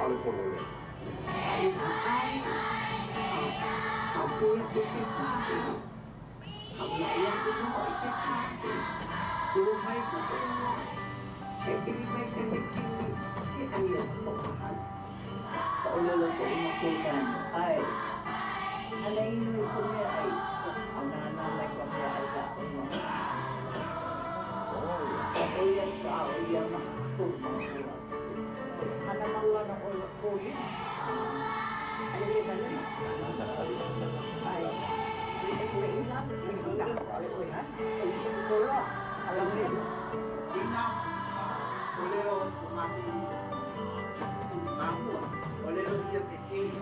ʻaʻole pololei. Inā ʻōlelo ko mākou māmua, ʻōlelo ʻia ke kēia.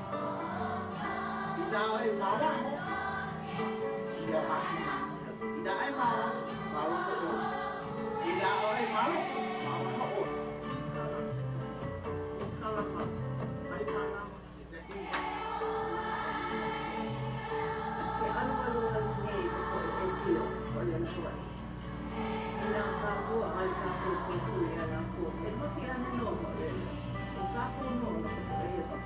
Inā ʻoe māwaho, ia mākou māmua. Inā ʻoe māwaho, māwaho ʻoe. Inā ʻoe māloko, māwaho ʻoe. Ke alualu alu nei ka poʻe ʻōpio ʻōlelo Hawaiʻi. Inā kākou ʻaʻole kākou kōkua iā lākou, e make ana nō ka ʻōlelo. ʻO kākou nō no ka poʻe hewa.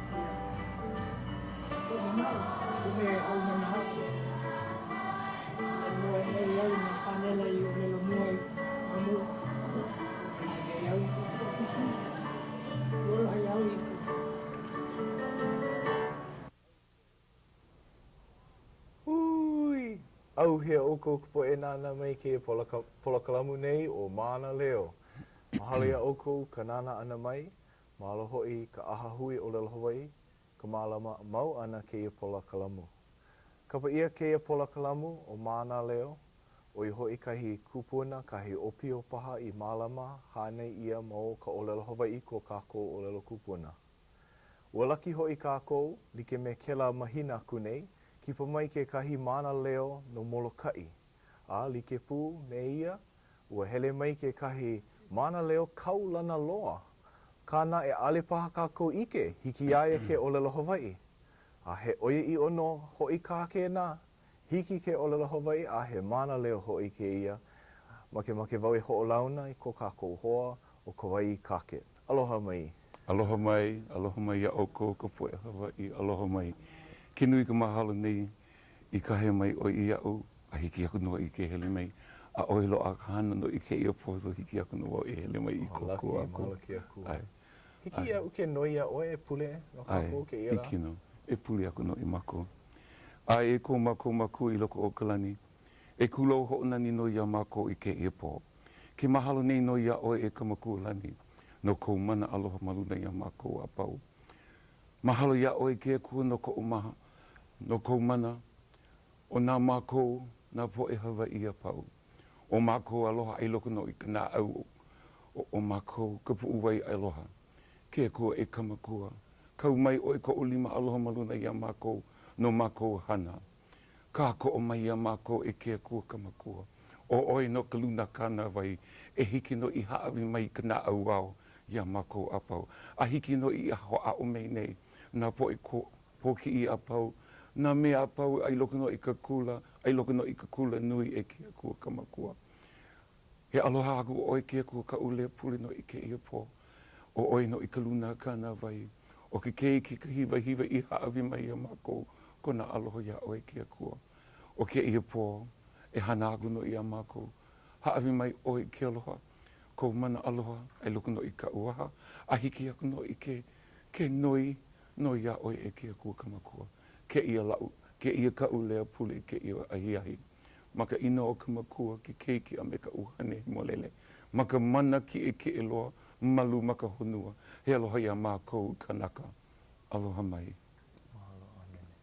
Koʻu manaʻo, ʻo me haumana aku. E moe nei au i nā pānela i ʻōlelo mua i ma mua. Hana nei au i koʻu kuapusuna. I ola ai au i ka. Hui! ʻAuhea ʻoukou ka poʻe nānā mai kēia polokalamu nei ʻo Mānaleo. Mahalo iā ʻoukou ka nānā ʻana mai, mahalo hoʻi ka ʻAhahui ʻŌlelo Hawaiʻi, ka mālama mau ʻana kēia polokalamu. Kapa ʻia kēia polokalamu ʻo Mānaleo, ʻo ia hoʻi kahi kupuna, kahi ʻōpio paha i mālama hānai ʻia ma o ka ʻōlelo Hawaiʻi ko kākou ʻōlelo kupuna. Ua laki hoʻi kākou, like me kēlā mahina aku nei, kipa mai kekahi mānaleo no Molokaʻi. A like pū me ia, ua hele mai kekahi mānaleo kaulana loa. Akā naʻe ʻaʻole paha kākou ʻike, hiki iā ia ke ʻōlelo Hawaiʻi. A he ʻoiaʻiʻo nō hoʻi kā kēnā, hiki ke ʻōlelo Hawaiʻi a he mānaleo hoʻi kēia. Makemake wau e hoʻolauna i ko kākou hoa ʻo Kauai Cockett. Aloha mai. Aloha mai, aloha mai iā ʻoukou ka poʻe Hawaiʻi, aloha mai. Ke nui ka mahalo nei i kāhea mai ʻoe iaʻu a hiki aku nō i ke hele mai. ʻAʻohe loaʻa ka hana nō i kēia pō so hiki aku nō wau e hele mai i kōkua aku. Mahalo ke Akua. ʻAe. Hiki iaʻu ke noi iā ʻoe e pule no kākou kēia lā? Hiki nō. E pule aku nō i mākou. A e ko mākou Makua i loko o ka lani, e kūlou hoʻonani nō iā mākou i kēia pō. Ke mahalo nei nō iā ʻoe e ka Makua lani, no kou mana aloha ma luna iā mākou a pau. Mahalo iā ʻoe ke Akua no koʻu maha, no kou mana, o nā mākou, nā poʻe Hawaiʻi a pau. ʻO mākou aloha i loko nō i ka naʻau o o mākou, ka puʻuwai aloha. Ke Akua e ka Makua, kau mai ʻoe koʻu lima aloha ma luna iā mākou no mākou hana. Kākoʻo mai iā mākou e ke Akua ka Makua, ʻo ʻoe nō ka luna kānāwai e hiki nō i hāʻawi mai i ka naʻauao iā mākou a pau, a hiki nō i hoʻāʻo mai nei nā poʻe pōkiʻi a pau, nā mea a pau a i loko nō i ka kula, a i loko nō i ka kula nui e ke Akua ka Makua. He aloha aku ʻoe ke Akua kaʻu leo pule nō i kēia pō. ʻO ʻoe nō i ka luna kānāwai. ʻO ke keiki ka hiwahiwa i hāʻawi mai iā mākou kona aloha iā ʻoe ke Akua. ʻO kēia pō, e hana aku nō iā mākou. Hāʻawi mai ʻoe i ke aloha, kou mana aloha, a i loko nō i kaʻu waha, a hiki aku nō i ke ke noi nō iā ʻoe e ke Akua ka Makua. Kēia laʻu, kēia kaʻu leo pule i kēia ahiahi. Ma ka inoa o ka Makua, ke Keiki a me ka ʻUhane Hemolele, ma ka mana kiʻekiʻe loa, malu ma ka honua, he aloha iā mākou i kanaka. Aloha mai. Mahalo, ʻāmene.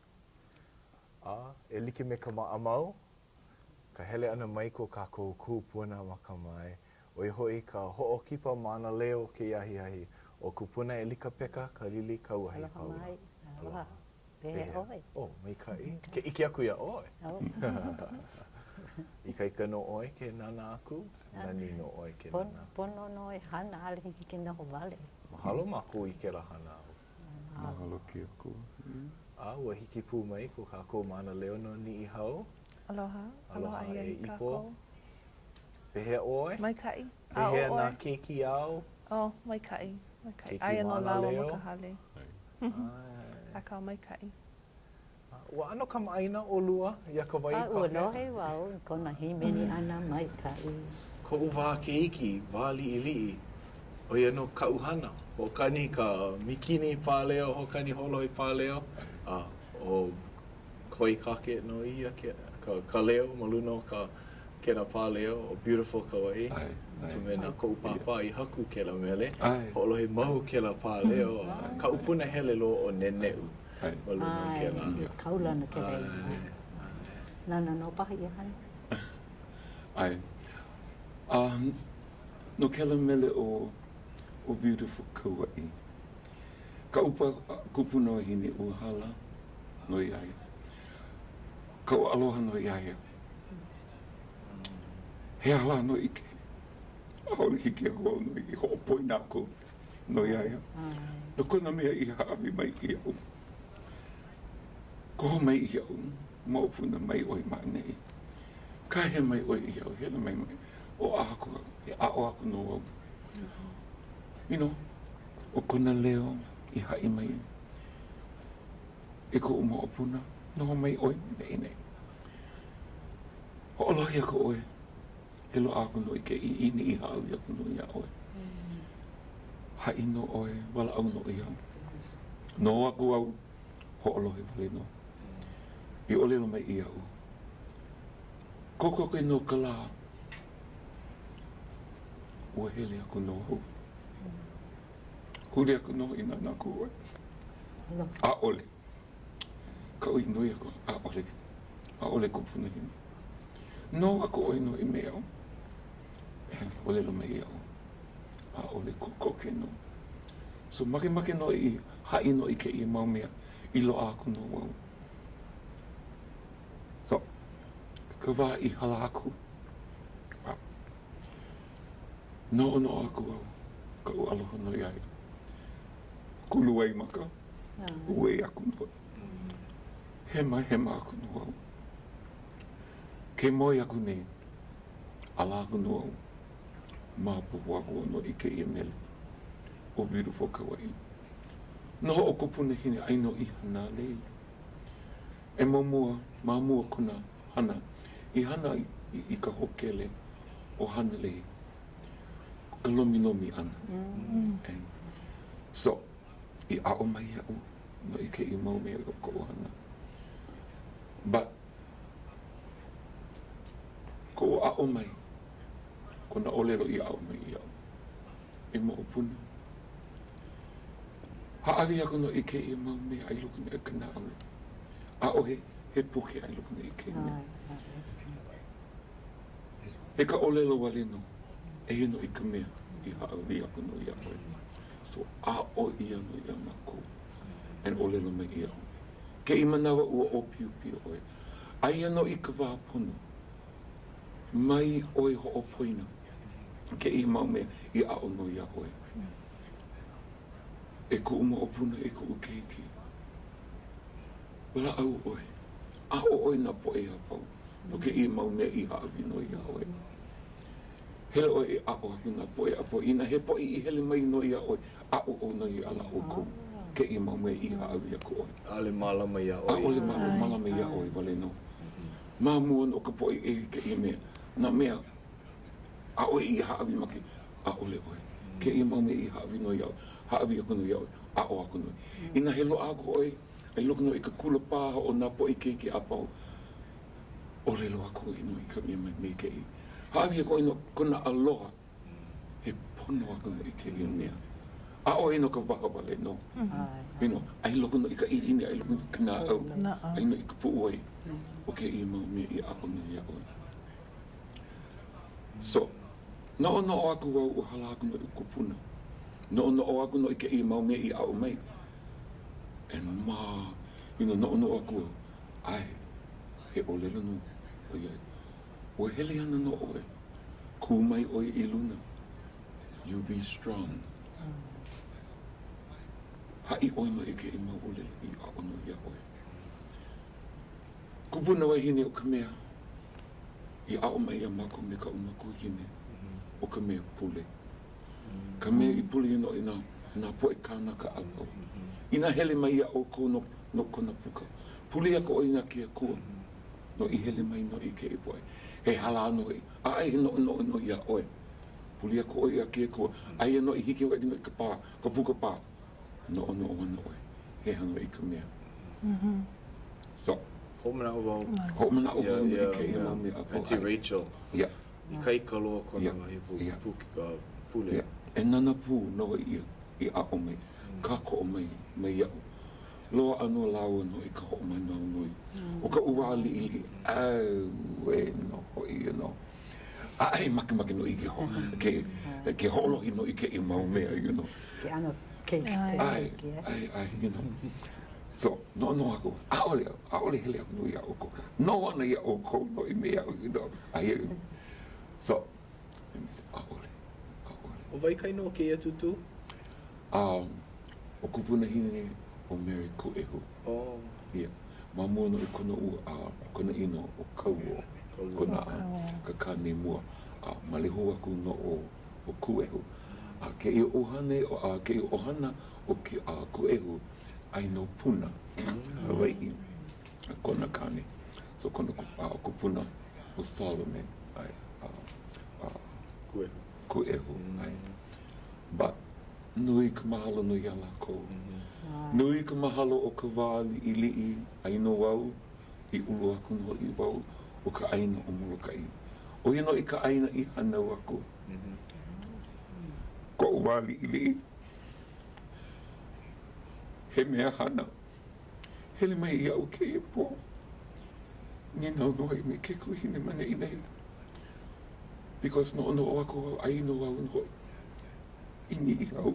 A, e like me ka maʻamau, ka hele ʻana mai ko kākou kūpuna makamae, ʻo ia hoʻi ka hoʻokipa mānaleo o kēia ahiahi, ʻo Kupuna ʻElikapeka Kalili Kauahi Aloha mai. Aloha. Pehea ʻoe? Oh, maikaʻi. Ke ʻike aku iā ʻoe. Ikaika nō ʻoe ke nānā aku, nani nō ʻoe ke nānā aku. Pono nō e hana, ʻaʻole hiki ke noho wale. Mahalo mākou i kēlā hana āu. Mahalo ke Akua. A ua hiki pū mai ko kākou mānaleo no Niʻihau. Aloha. Aloha e Ipo. Pehea ʻoe? Maikaʻi. Pehea nā keiki āu? Oh, maikaʻi. Maikaʻi. Aia nō lāua ma ka hale. Akā maikaʻi. Ua ʻano kamaʻāina ʻolua iā Kauaʻi A ua lohe wau i kona hīmeni ʻana maikaʻi. Koʻu wā keiki, wā liʻiliʻi, ʻo ia nō kaʻu hana. Hoʻokani ka mīkini pāleo, hoʻokani hoʻolohe pāleo, a ʻo Kauaʻi Crockett nō ia ke, ka, ka leo ma luna o ka kēlā pāleo, ʻo Beautiful Kauaʻi. No ka mea na koʻu pāpā i haku kēlā mele. Hoʻolohe mau kēlā pāleo, a kaʻu punahele loa ʻo Neneʻu. Ma luna o kēlā. ʻAe, kaulana kēlā inoa. Nāna nō paha ia hana. ʻAe. A no kēlā mele ʻo ʻo Beautiful Kauaʻi, kaʻu kupunawahine ua hala nō iā ia. Kaʻu aloha nō iā ia. He aha lā nō ʻike? ʻAʻole hiki aku au nō i hoʻopoina aku nō iā ia, no kona mea i hāʻawi mai iaʻu. Koho mai iaʻu, moʻopuna mai ʻoe ma ʻaneʻi. Kāhea mai ʻoe iaʻu, hele mai mai, ʻo aku, e aʻo aku nō au. You know, ʻo kona leo i haʻi mai i koʻu moʻopuna, noho mai ʻoe ma ʻaneʻi nei. Hoʻolohe aku ʻoe He loaʻa aku nō i ke ʻiʻini i hāʻawi aku nō iā ʻoe. Haʻi nō ʻoe, walaʻau nō ia. Noho aku au, hoʻolohe wale nō. I ʻōlelo mai iaʻu, Kokoke nō ka lā, ua hele aku nō au. Huli aku nō i nānā aku ʻoe. ʻAʻole. Kaʻu i noi aku, ʻaʻole, ʻaʻole kupunahine. Noho aku ʻoe nō i me aʻu. E ʻōlelo mai iaʻu, ʻaʻole kokoke nō. So makemake nō i haʻi nō i kēia mau mea i loaʻa aku nō wau. So, ka wā i hala aku, well, noʻonoʻo aku au, kaʻu aloha nō iā ia. Kulu waimaka, uē aku nō. Hemahema aku nō au. Ke moe aku nei, ala aku nō au, maopopo aku au nō i kēia mele ʻo Beautiful Kauaʻi. Noho ʻo Kupunahine aia nō i Hanalei. E ma mua, ma mua kona hana i hana i ka hōkele ʻo Hanalei, ka lomilomi ʻana. And so, i aʻo mai iaʻu no i kēia mau mea o koʻu hana. But, koʻu aʻo mai, kona ʻōlelo i aʻo mai iaʻu, e moʻopuna. Hāʻawi aku nō i kēia mau mea a i loko nō i ka naʻau. ʻAʻohe he puke a i loko nō i kēia mea. He ka ʻōlelo wale nō, eia nō i ka mea i hāʻawi aku nō iā ʻoe. So, aʻo ʻia nō iā mākou and ʻōlelo mai iaʻu. Kēia manawa ua ʻōpiopio ʻoe. Aia nō i ka wā pono, mai ʻoe hoʻopoina kēia mau mea i aʻo nō iā ʻoe. E kuʻu moʻopuna, e kuʻu keiki, walaʻau ʻoe, aʻo ʻoe nā poʻe a pau no kēia mau mea i hāʻawi nō iā ʻoe. Hele ʻoe e aʻo aku nā poʻe a pau. Inā he poʻe i hele mai nō iā ʻoe, aʻo ʻoe nō iā lākou kēia mau mea i hāʻawi aku ʻoe. ʻAʻole mālama iā ʻoe. ʻAʻole mālama iā ʻoe wale nō. Ma mua nō ka poʻe e kēia mea, nā mea a ʻoe i hāʻawi ma ke, ʻaʻole ʻoe. Kēia mau mea i hāʻawi nō iā ʻoe, hāʻawi aku nō iā ʻoe, aʻo aku nō. Inā he loaʻa aku ʻoe, a i loko nō i ka kula paha o nā poʻe keiki a pau, ʻōlelo aku ʻoe nō i ka mea mai me kēia. Hāʻawi aku ʻoe no kona aloha, he pono aku nō i kēia mea. ʻAʻohe no ka waha wale nō. You know, a i loko nō i ka ʻiʻini, a i loko nō i ka naʻau, a i nō i ka puʻuwai o kēia mau mea i aʻo nō iā ʻoe. So, noʻonoʻo aku wau ua hala aku nō i kupuna. Noʻonoʻo aku nō i kēia mau mea i aʻo mai. And ma, you know, noʻonoʻo aku au, ʻae, he ʻōlelo nō, ʻoiai, ua hele ana nō ʻoe, kū mai ʻoe i luna, you be strong. Haʻi ʻoe nō i kēia mau ʻōlelo i aʻo nō iā ʻoe. Kupuna wahine o ka mea i aʻo mai iā mākou me kaʻu makuahine, ʻo ka mea pule. Ka mea i pule nō i nā. Nā poʻe kānaka a pau. Inā hele mai iā ʻoukou no, no kona puka, pule aku ʻoe na ke Akua, no i hele mai nō i kēia poʻe. He hala nō hoʻi, ʻaʻohe he noʻonoʻo nō iā ʻoe. Pule aku ʻoe iā ke Akua, aia nō i hiki ʻoe i ka pā, ka puka pā. Noʻonoʻo ana ʻoe, he aha nō i ka mea. So. Hoʻomanaʻo wau. Hoʻomanaʻo wau i kēia mau mea a pau. Auntie Rachel. Yeah. Ikaika loa kona wahi pule. Yeah. E nana pū nō ia i aʻo mai, kākoʻo mai, mai iaʻu. Loaʻa nō lāua nō i ka hoʻomanawanui. ʻO kaʻu wā liʻiliʻi, auē nō hoʻi, you know. ʻAʻohe makemake nō i ke, ke hoʻolohe nō i kēia mau mea, you know. Ke ʻano keiki. ʻAe, ʻae, ʻae, you know. So, noʻonoʻo aku, ʻaʻole au, ʻaʻole hele aku nō iā ʻoukou. Noho ana iā ʻoukou nō i me iaʻu, you know, a here. So, ʻaʻole, ʻaʻole. ʻO wai ka inoa o kēia tūtū? Um, ʻo kupunahine ʻo Mary Kuʻehu. Oh. Yeah. Ma mua nō i kona ua, uh, kona inoa ʻo Kauo, kona, uh, ka kāne mua. A male hou aku nō ʻo, ʻo Kuʻehu. A kēia ʻuhane, a kēia ʻohana o ke, uh, Kuʻehu, ʻai no Puna, Hawaiʻi, kona kāne. So kona kupuna ʻo Solomon, ʻae, Kuʻehu. Kuʻehu, ʻae. But, nui ka mahalo nō iā lākou. Nui ka mahalo o ka wā liʻiliʻi, ʻai nō au, i ulu aku nō hoʻi wau o ka ʻāina o Molokaʻi. ʻO ia nō i ka ʻāina i hānau aku. Koʻu wā liʻiliʻi. He mea hana. Hele mai iaʻu kēia pō. Nīnau nō hoʻi me ke kuhine ma neʻi nei. Because noʻonoʻo aku au, ʻai nō au nō hoʻi i Niʻihau.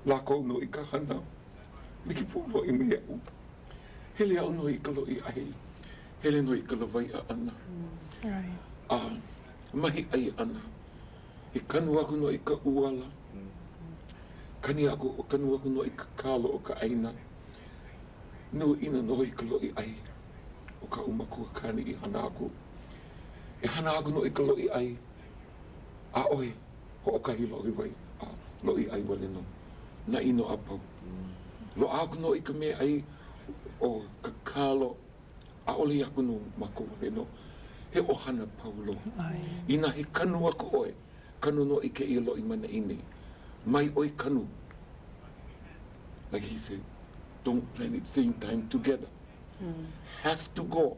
Lākou nō i ka hana, like pū nō hoʻi me iaʻu. Hele au nō i ka loʻi ʻai, hele nō i ka lawaiʻa ʻana, a mahiʻai ʻana. I kanu aku nō i ka ʻuala, kani aku, kanu aku nō i ka kalo o ka ʻāina. Nui ʻino nō i ka loʻi ʻai o kaʻu makua kāne i hana aku. E hana aku nō i ka loʻi ʻai, ʻaʻohe hoʻokahi loʻi wai, a loʻi ʻai wale nō nā ʻino a pau. Loaʻa aku nō i ka meaʻai ʻo ka kalo. ʻAʻole i aku no mākou wale nō, he ʻohana pau loa. Inā he kanu aku ʻoe, kanu nō i kēia loʻi ma neʻi nei. Mai ʻoe kanu. Like he said, don't plan it same time together. Have to go.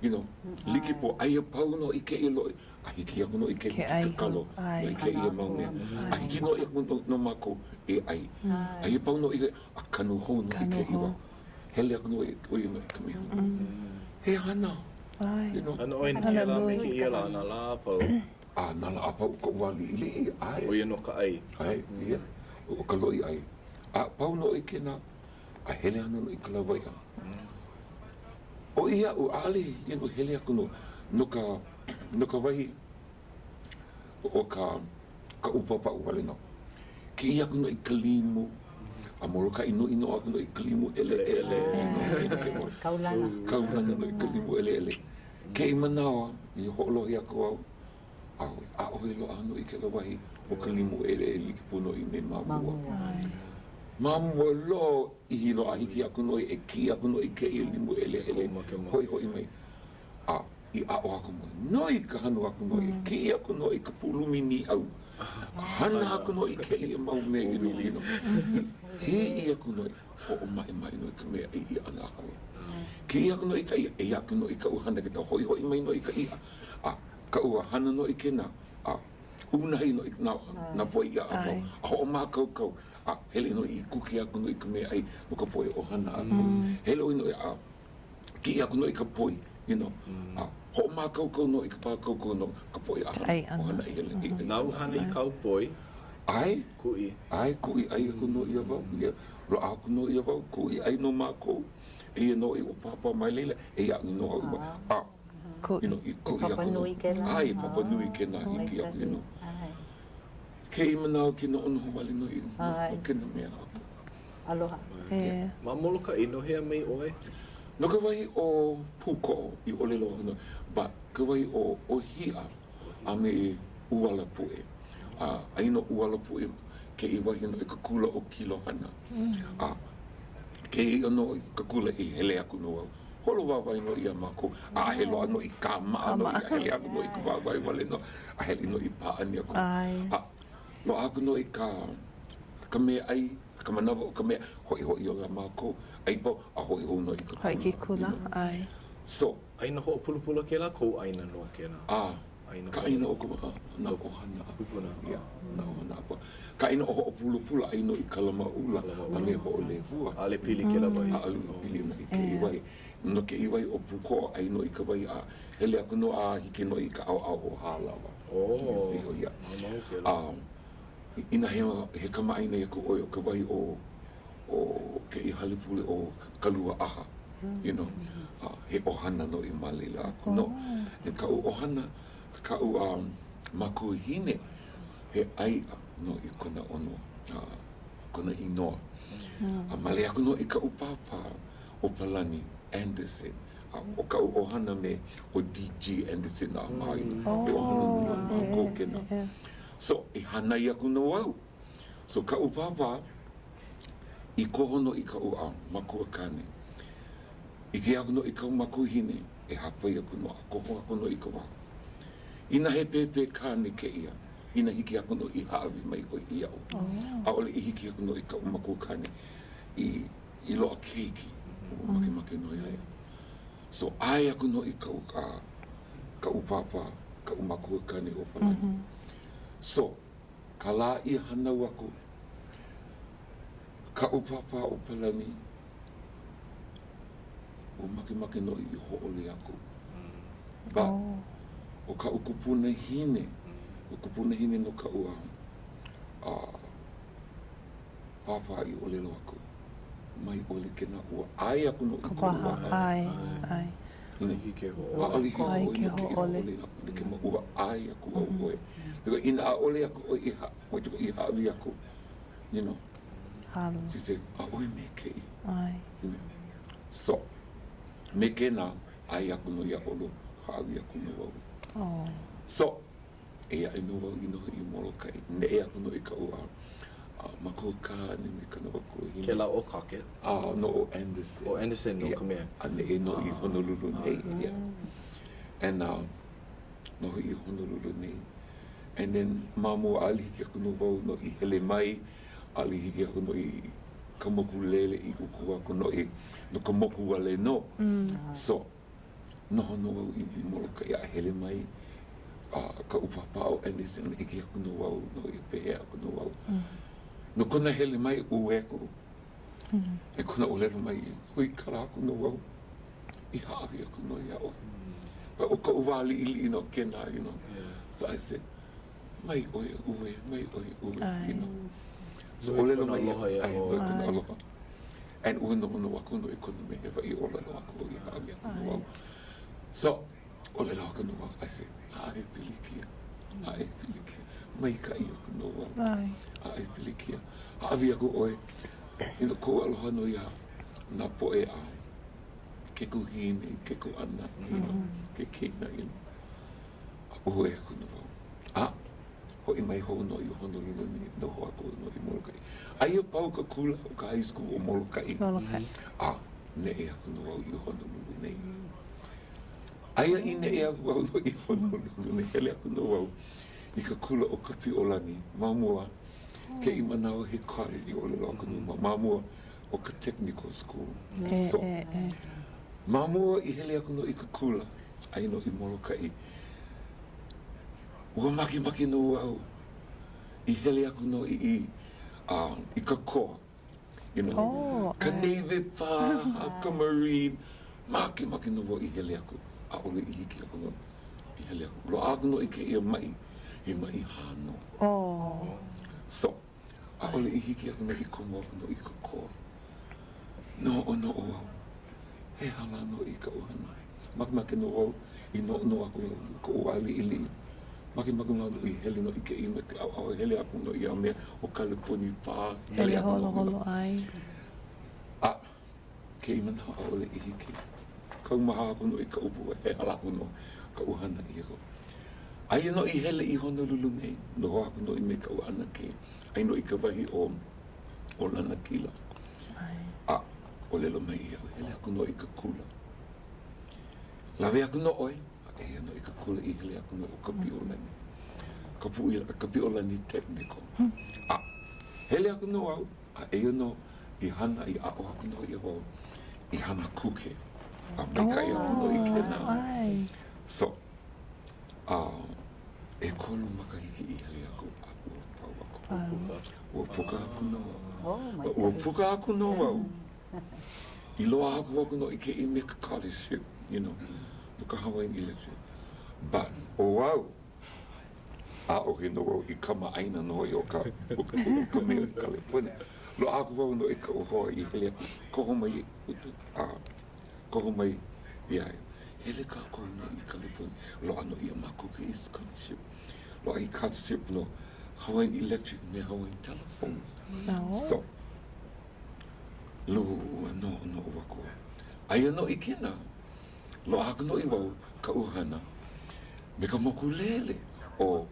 You know, like pū, aia pau nō i kēia loʻi, a hiki aku nō i ke kalo, i kēia mau mea. A hiki nō aku no mākou e ʻai. Aia pau nō i, a kanu hou nō i kēia wā. Hele aku nō ʻo ia i ka mea. He hana. You know. Hana ʻoe kēlā me kēia lā, nā lā a pau. A nā lā a pau o koʻu wā liʻiliʻi, ʻae. ʻO ia nō ka ʻai. ʻAe, ia, ʻo ka loʻi ʻai. A pau nō i kēnā, a hele ana nō i ka lawaiʻa. ʻO iaʻu, ʻaʻole, you know, hele aku nō no ka, no ka wahi ʻo ka ka ʻupapaʻu wale nō. Kiʻi aku nō i ka limu, a Molokaʻi nō ʻino aku nō i ka limu ʻeleʻele. Kaulana. Kaulana nō i ka limu ʻeleʻele. Kēia manawa i hoʻolohe aku au, ʻaʻohe, ʻaʻohe loaʻa nō i kēlā wahi o ka limu ʻeleʻele like pū nō i me ma mua. Ma mua lōʻihi loa a hiki aku nō e kiʻi aku nō i kēia limu ʻeleʻele, hoʻihoʻi mai. A i aʻo aku mai. Nui ka hanu aku nō, i kiʻi aku nō i ka pūlumi nīʻau. Hana aku nō i kēia mau mea i nō, you know. Kiʻi aku nō, hoʻomaʻemaʻe nō i ka mea i ʻia ʻana aku. Kiʻi aku nō i ka iʻa, eia aku nō i kaʻu hana ke hoʻihoʻi mai nō i ka iʻa. A kaʻu hana nō i kēnā, a unahi nō i nā, nā poʻe iʻa a pau, a hoʻomākaukau, a hele nō i kuke aku nō i ka meaʻai no ka poʻe ʻohana a pau. Hele ʻoe nō a Kiʻi aku nō i ka poi, you know, a hoʻomākaukau nō i ka pākaukau no ka poʻe ʻohana i hele i ʻai. Nāu hana i kāu poi? ʻAe. Kuʻi. ʻAe, kuʻi ʻai aku nō ia wau. Ia, loaʻa aku nō ia wau, kuʻi ʻai nō mākou. Eia nō i ua Pāpā mai laila, eia aʻu nō au i wau. A, you know, i kuʻi aku nō. Papa nui kēlā. ʻAe, papa nui kēnā, hiki aku, you know. Kēia manawa ke noʻonoʻo wale nō i no kēnā mea aku. Aloha. Yeah. Ma Molokaʻi, no hea mai ʻoe? No ka wahi o Pūkoʻo i ʻōlelo aku nei, but ka wahi o ʻŌhiʻa a me ʻUalapuʻe. A aia nō ʻUalapuʻe. kēia wahi nō i ka kula ʻo Kilohana. A kēia nō i ka kula i hele aku nō au. Holo wāwae nō iā mākou, ʻaʻahe loa nō i kāmaʻa nō ia hele aku nō i ka wāwae wale nō a hele nō i pāʻani aku. A loaʻa aku nō i ka ka meaʻai, ka manawa o ka mea, hoʻihoʻi iā mākou, ʻai pau, a hoʻi hou nō i ka kula. Hoʻi ke kula, ʻae. So. ʻĀina hoʻopulapula kēlā, kou ʻāina nō kēlā. A, ka ʻāina o ka, nā ʻohana a Kūpuna. Yeah, nā ʻohana a pau. Ka ʻāina o Hoʻopulapula, ʻai nō i Kalamaʻula a me Hoʻolehua. ʻAʻole pili kēlā wahi. ʻAʻole i pili nō i kēia wahi. No kēia wahi ʻo Pūkoʻo, ʻai nō i ka wahi a hele aku nō a hiki nō i ka ʻaoʻao o Hālawa. Oh, Yeah. maumau kēlā. A inā he, he kamaʻāina aku ʻoe o ka wahi o, o kēia hale pule ʻo Kaluaʻaha, you know, a he ʻohana nō i ma laila aku nō. E kaʻu ʻohana, kaʻu um, makuahine, he ʻaiʻa nō i kona ʻono, a kona inoa. A male aku nō i kaʻu pāpā ʻo Palani Anderson, a ʻo kaʻu ʻohana me ʻo DG Anderson a ma, you know, he ʻohana nui o mākou kēnā. So, i hānai aku nō au. So, kaʻu pāpā, i koho nō i kaʻu a makuakāne. ʻIke aku nō i kaʻu makuahine, e hāpai aku nō a koho aku nō i ka wā. Inā he pēpē kāne kēia, inā hiki aku nō i hāʻawi mai ʻoe iaʻu. ʻAʻole i hiki aku nō i kaʻu makuakāne i, i loaʻa keiki, ua makemake nō iā ia. So, ʻae aku nō i kaʻu, a, kaʻu pāpā, kaʻu makuakāne ʻo Palani. So, ka lā i hānau aku kaʻu pāpā ʻo Palani, ua makemake nō i hōʻole aku. But, ʻo kaʻu kupunahine, ʻo kupunahine no kaʻu a, a pāpā i ʻōlelo aku, mai ʻole kēnā ua ʻae aku nō i koʻu waha. ʻAe, ʻae. ʻAʻole hiki ke hōʻole. ʻAʻole hiki ke hōʻole no ke hōʻole aku, ua ʻae aku au ʻoe. Because inā ʻaʻole aku ʻoe i ha, i hāʻawi aku, you know, she said, ʻaʻohe mea kēia. ʻAe. You know. So, me kēnā, ʻae aku nō iā ʻolua, hāʻawi aku nō au. Oh. So, eia aʻe nō wau i noho i Molokaʻi, neʻe aku nō i kaʻu a, a makuakāne me kana makuahine. Kēlā ʻo Crockett? A, no, ʻo Anderson. ʻO Anderson nō ka mea. A neʻe nō i Honolulu nei, yeah. And, uh, noho i Honolulu nei. And then, ma mua, ʻaʻole hiki aku nō wau no i hele mai, ʻaʻole hiki aku nō i ka mokulele i uku aku nō i, no ka moku wale nō. So, noho nō au i Molokaʻi a hele mai a kaʻu pāpā ʻo Anderson, ʻike aku nō au no ia pehea aku nō au. No kona hele mai, uē aku. E kona ʻōlelo mai, huikala aku nō au, i hāʻawi aku nō iā ʻoe. But ʻo koʻu wā liʻiliʻi nō kēnā, you know. So I said, mai ʻoe uē, mai ʻoe uē, you know. So ʻōlelo mai ia, ʻae, nui kona aloha. And ua noʻonoʻo aku nō i kona mea hewa i ʻōlelo aku i hāʻawi aku nō au. So, ʻōlelo aku nō au, I said, ʻaʻohe pilikia, ʻaʻohe pilikia, maikaʻi aku nō au, ʻaʻohe pilikia. Hāʻawi aku ʻoe, you know, kou aloha nō iā nā poʻe a ke kuhine, ke kuʻana, you know, ke keina, you know. A uē aku nō wau. A, hoʻi mai hou nō i Honolulu nei, noho aku nō i Molokaʻi. Aia pau ka kula o ka high school o Molokaʻi. Molokaʻi. A neʻe aku nō au i Honolulu nei. Aia i neʻe aku au nō i Honolulu nei, hele aku nō au i ka kula o Kapiʻolani ma mua, kēia manawa he college i ʻōlelo aku nō ma, ma mua o ka technical school. E, So, e, e. ma mua i hele aku nō i ka kula, aia nō i Molokaʻi, Ua makemake nō au i hele aku nō i, i, uh, i ka koa. You know, oh, ka Navy paha, ka Marine, makemake nō wau i hele aku. ʻAʻole i hiki aku nō i hele aku. Loaʻa aku nō i kēia maʻi, he maʻi hā nō. Oh. So, ʻaʻole i hiki aku nō i komo aku nō i ka koa. Noʻonoʻo au, he aha lā nō i kaʻu hana. Makemake nō wau i noʻonoʻo aku au i koʻu wā liʻiliʻi. Makemake nō au i hele nō i kēia me ke ʻaoʻao, hele aku nō ia mea ʻo Kaleponi pā, hele aku nō. Hele holoholo ai. A kēia manawa ʻaʻole i hiki. Kaumaha aku nō i ka ʻupu, he aha lā aku nō kaʻu hana i aku. Aia nō i hele i Honolulu nei, noho aku nō i me kaʻu ʻanakē. Aia nō i ka wahi o ʻo Lanakila. A ʻōlelo mai iaʻu, hele aku nō i ka kula. Lawe aku nō ʻoe, a eia nō i ka kula i hele aku nō ʻo Kapiʻolani. Ka puʻu, Kapiʻolani Technical. A hele aku nō au, a eia nō i hana, i aʻo aku nō ʻia wau i hana kuke. A maikaʻi aku nō i kēnā. So, a ʻekolu makahiki i hele aku a ua pau aku. Ua puka aku nō au. Ua puka aku nō au. I loaʻa aku aku nō i kēia me ka scholarship, you know, no ka Hawaiian Electric. But ʻo au, ʻaʻohe nō wau i kamaʻāina nō hoʻi o ka, o ka mea i Kaleponi. Loaʻa aku wau nō i kaʻu hoa i hele aku, koho mai, a koho mai iā ia, hele kākou nō i Kaleponi, loaʻa nō iā mākou kēia scholarship. Loaʻa i scholarship no Hawaiian Electric me Hawaiian Telephone. So, Lua noʻonoʻo aku au. Aia nō i kēnā, loaʻa aku nō i wau kaʻu hana me ka mokulele ʻo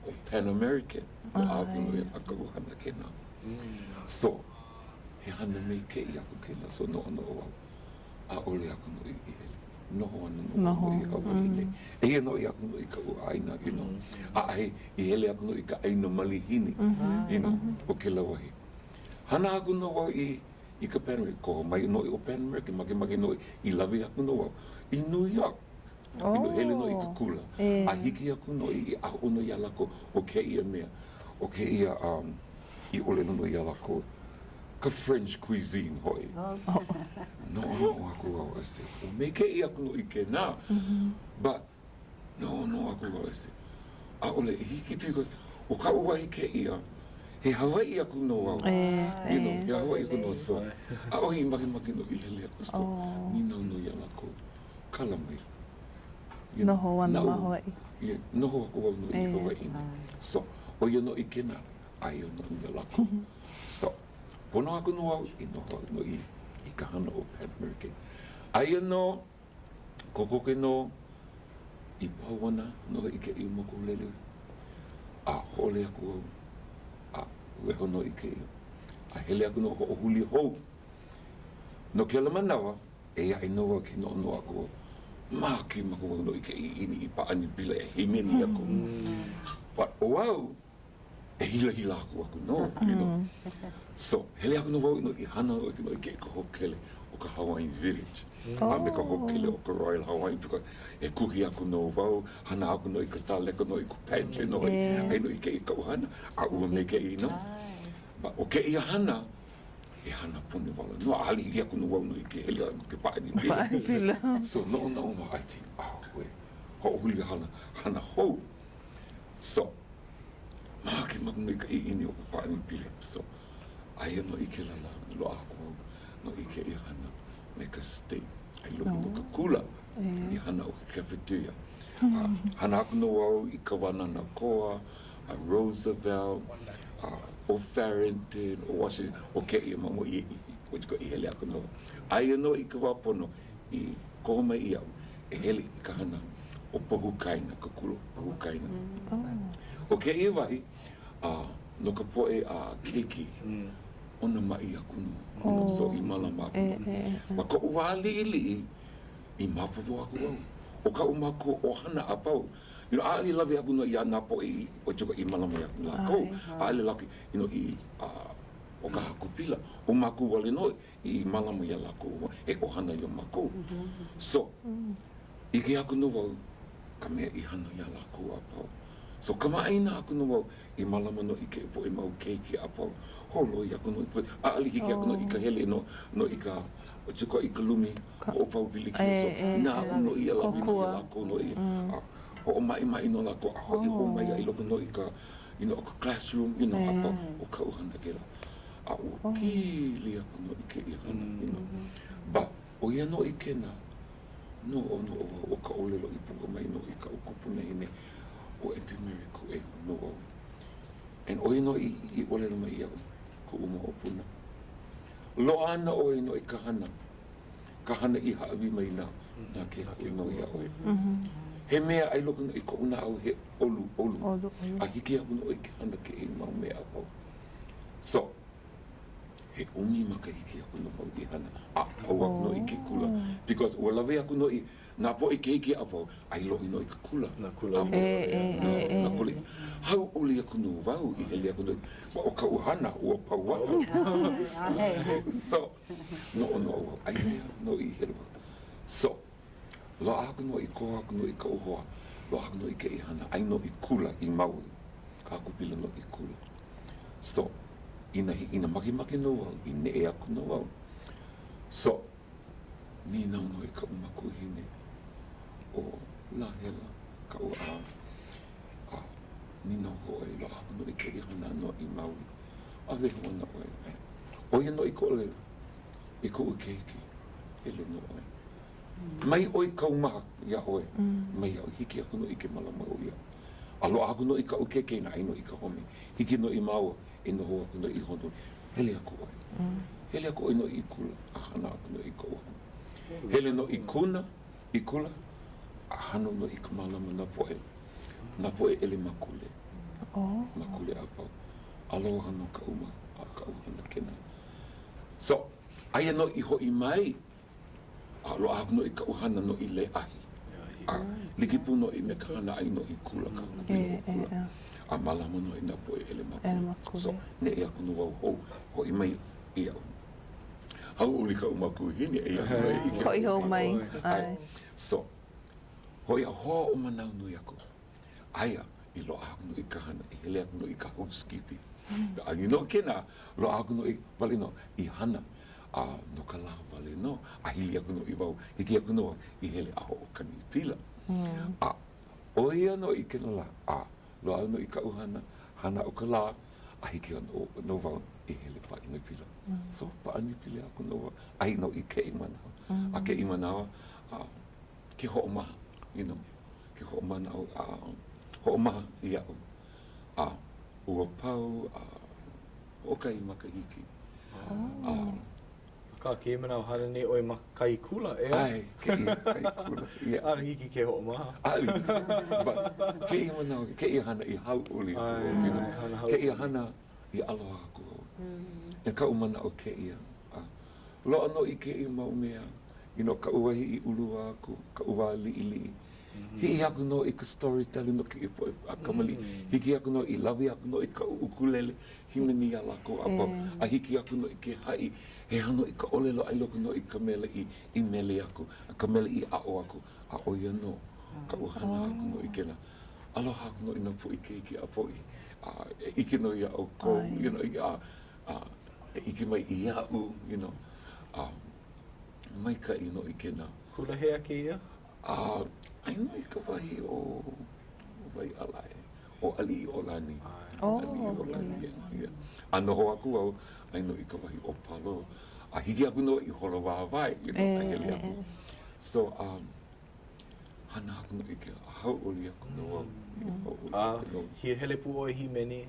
ʻo Pan American. Loaʻa aku nō ia kaʻu hana kēnā. So, he hana maikaʻi aku kēnā, so noʻonoʻo au, ʻaʻole aku nō i hele. Noho ana nō wau i Hawaiʻi nei. Eia nō i aku nō i kaʻu ʻāina, you know. ʻAʻohe i hele aku nō i ka ʻāina malihini, you know, o kēlā wahi. Hana aku nō wau i i ka Pan American. Koho mai nō ʻo Pan American, makemake nō i lawe aku nō wau i New York. Oh. You know, hele nō i ka kula. E. A hiki aku nō i aʻo nō iā lākou ʻo kēia mea, ʻo kēia um, i ʻōlelo nō iā lākou, ka French cuisine hoʻi. Oh. Noʻonoʻo aku au, I said, ʻo maikaʻi aku nō i kēnā. Mm -hmm. But Noʻonoʻo aku wau, ʻaʻole i hiki because ʻo kaʻu wahi kēia, he Hawaiʻi aku nō au, you know, he Hawaiʻi aku nō, so ʻaʻohe i makemake nō i hele aku, so nīnau nō iā lākou, kala mai. You know, Noho ana ma Hawaiʻi. Yeah, noho aku au nō i Hawaiʻi nei. So, ʻo ia nō i kēnā, aia nō iā lākou. So, pono aku nō au i noho aku nō i ka hana ʻo Pan American. Aia nō Kokoke nō i pau ana nō i kēia mokulele, a hōʻole aku au, a weho nō i kēia, a hele aku nō hoʻohuli hou. No kēlā manawa, eia aʻe nō wau ke noʻonoʻo aku au, makemake wau nō i ka ʻiʻini i pāʻani pila e hīmeni aku. But ʻo au, e hilahila aku aku nō, you know. So, hele aku nō wau i hana nō i ke ka hōkele o ka Hawaiian Village a me ka hōkele o ka Royal Hawaiian because e kuki aku nō wau, hana aku nō i ka saleka nō i ka pantry nō hoʻi, aia nō i kēia kaʻu hana, a ua maikaʻi nō. But ʻo kēia hana, he hana puni wale nō, ʻaʻole hiki aku nō wau nō i ke hele aku ke pāʻani pila. So, noʻonoʻo nō, I think, oh, hoʻohuli hana, hana hou. So, makemake nō i ka ʻiʻini o ka pāʻani pila. So, aia nō i kēlā lā, loaʻa aku au nō i kēia hana me ka state. A i loko nō ka kula i hana o ka cafeteria. A hana aku nō au i ka Wānana Koa, a Roosevelt, a ʻo Farrington, ʻo Washington, ʻo kēia mau i, i, i hele aku nō. Aia nō i ka wā pono i koho mai iaʻu e hele i ka hana ʻo Pohukaina, ka kula ʻo Pohukaina. ʻO kēia wahi, a no ka poʻe a keiki, ʻona maʻi aku nō, you know, so i mālama aku nō. Ma koʻu wā liʻiliʻi, i maopopo aku au, ʻo kaʻu mākua ʻohana a pau, you know, ʻaʻole lawe aku nō iā nā poʻe i, i mālama aku lākou, ʻaʻole lākou, you know, i, ʻo ka haku pila, ʻo mākou wale nō i mālama iā lākou, he ʻohana iā mākou. So, ʻike aku nō wau ka mea i hana iā lākou a pau. So, kamaʻāina aku nō wau i mālama nō i kēia poʻe mau keiki a pau. Holoi aku nō i poʻe, ʻaʻole hiki aku nō i ka hele nō, nō i ka, i ka lumi hoʻopau pilikia. So, inā aku nō ia lawe nō iā lākou nō ia, a hoʻomaʻemaʻe nō lākou a hoʻi hou mai a i loko nō i ka, you know, ka classroom, you know, a pau, ʻo kaʻu hana kēlā. A ua pili aku nō i kēia hana, you know. But, ʻo ia nō i kēnā, noʻonoʻo wau, ʻo ka ʻōlelo i puka mai nō i kaʻu kupunahine, ʻo Aunty Mary Kuʻehu nō wau. And ʻo ia nō i, i ʻōlelo mai iaʻu, kuʻu moʻopuna. Loaʻa ana ʻoe nō i ka hana, ka hana i hāʻawi mai nā, nā Ke Akua nō iā ʻoe. He mea i loko nō i koʻu naʻau he ʻoluʻolu, a hiki aku nō i ke hana kēia mau mea a pau. So, he ʻumi makahiki aku nō wau i hana a pau aku nō i ke kula because ua lawe aku nō i nā poʻe keiki a pau a i loʻi nō i ke kula. Nā kula i loʻi. Nā kula i hauʻoli aku nō wau i hele aku nō ma o kaʻu hana ua pau aku. So, noʻonoʻo wau, aia nō i hele wau. So, loaʻa aku nō i kō aku nō i kaʻu hoa, loaʻa aku nō i kēia hana, ai nō i kula i Maui, kākou pila nō i kula. So, inā, inā makemake nō wau, i neʻe aku nō wau. So, nīnau nō i kaʻu makuahine, ʻo Lahela kaʻu a, a nīnau hoʻi, loaʻa aku nō i kēia hana nō i Maui, a weho ana ʻoe. ʻO ia nō i ka ʻōlelo, i kuʻu keiki, hele nō ʻoe. Mai ʻoe kaumaha iā ʻoe, mai iaʻu, hiki aku nō i ke mālama ʻo ia. A loaʻa aku nō i kaʻu keiki a ai nō i ka home, hiki nō i māua e noho aku nō i Honolulu. Hele aku ʻoe. Hele aku ʻoe nō i kula a hana aku nō i koʻu hana. Hele nō i Kona, i kula, a hana nō i ka mālama nā poʻe, nā poʻe ʻelemakule, makule a pau. Aloha nō kaʻu ma, a kaʻu hana kēnā. So, aia nō i hoʻi mai, a loaʻa aku nō i kaʻu hana nō i Lēʻahi. A like pū nō i me ka hana ai nō i kula, ka kula. A mālama nō i nā poʻe ʻelemakule. So, neʻe aku nō wau hou, hoʻi mai iaʻu. Hauʻoli kaʻu makuahine, eia nō e ʻike. Hoʻi hou mai, ʻae. So, hoʻi a hoʻomanawanui aku. Aia i loaʻa aku nō i ka hana, i hele aku nō i ka housekeeping. A you know kēnā, loaʻa aku nō i wale nō i hana a no ka lā wale nō, a hili aku nō i wau, hiki aku nō i hele a hoʻokani pila. A ʻo ia nō i kēnā lā, a loaʻa nō i kaʻu hana, hana o ka lā, a hiki nō wau i hele pāʻani pila. So, pāʻani pila aku nō wau, a hiki nō i kēia manawa. A kēia manawa, a ke hoʻomaha, you know, ke hoʻomanaʻo a hoʻomaha iaʻu, a ua pau a hoʻokahi makahiki. A. Akā, kēia manawa hana nei ʻoe ma kahi kula, ʻeā? ʻAe, kēia kahi kula, yeah. ʻAʻole hiki ke hoʻomaha. ʻAʻole hiki. But kēia manawa, kēia hana i hauʻoli aku au, you know. Kēia hana i aloha aku au. I kaʻu manaʻo kēia, a loaʻa nō i kēia mau mea, you know, kaʻu wahi i uluā aku, kaʻu wā liʻiliʻi. Hiki aku nō i ka storytelling no kēia poʻe a kamaliʻi. Hiki aku nō i lawe aku nō i kaʻu ʻukulele hīmeni iā lākou a pau. A hiki aku nō i ke haʻi he hano i ka ʻōlelo a i loko nō i ka mele i, i mele aku, a ka mele i aʻo aku, a ʻo ia nō kaʻu hana aku nō i kēlā. Aloha aku nō i nā poʻe keiki a pau i, a e ʻike nō iā ʻoukou, you know, a, a e ʻike mai iaʻu, you know, a maikaʻi nō i kēnā. Kula hea kēia? A aia nō i ka wahi o Waiʻalae, ʻo Aliʻiōlani. Aliʻiōlani, yeah. A noho aku au, aia nō i ka wahi o Palo. A hiki aku nō i holo wāwae, you know, a hele aku. So, um, hana aku nō i ke, hauʻoli aku nō au. Hauʻoli aku nō. A, hele pū ʻoe hīmeni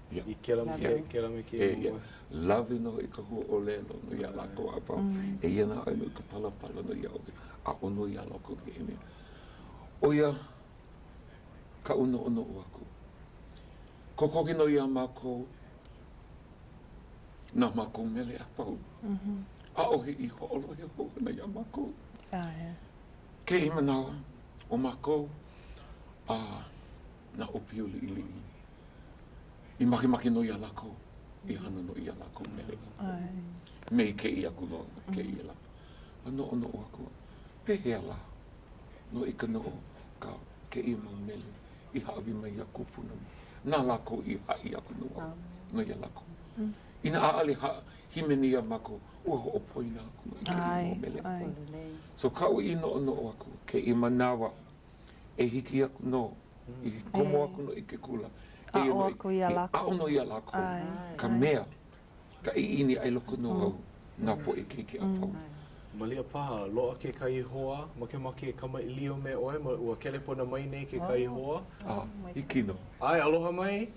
i kēlā me kēlā me kēia mau. Lawe nō i ka huaʻōlelo no iā lākou a pau. Eia nā ʻoe no ka palapala no ia ʻoe, aʻo nō iā lākou kēia mea. ʻO ia kaʻu noʻonoʻo aku. Kokoke nō iā mākou nā mākou mele a pau. ʻAʻohe i hoʻolohe hou ʻana iā mākou. Kēia manawa, ʻo mākou a nā ʻōpio liʻiliʻi, i makemake nō iā lākou, i hana nō iā lākou mele me i kēia aku nō kēia lā. A noʻonoʻo aku, pehea lā nō i ka noʻo ka kēia mau mele i hāʻawi mai iā kūpuna na lākou i haʻi aku nō au no iā lākou. Inā ʻaʻole ha hīmeni iā mākou, ua hoʻopoina aku nō i kēia mau mele. So kaʻu i noʻonoʻo aku kēia manawa e hiki aku nō, i komo aku nō i ke kula. Aʻo aku iā lākou. Aʻo nō iā lākou ka mea, ka ʻiʻini a i loko nō au nā poʻe keiki a pau. Malia paha, loaʻa kekahi hoa, makemake e kamaʻilio me ʻoe, ua kelepona mai nei kekahi hoa. A, hiki nō. ʻAe, aloha mai.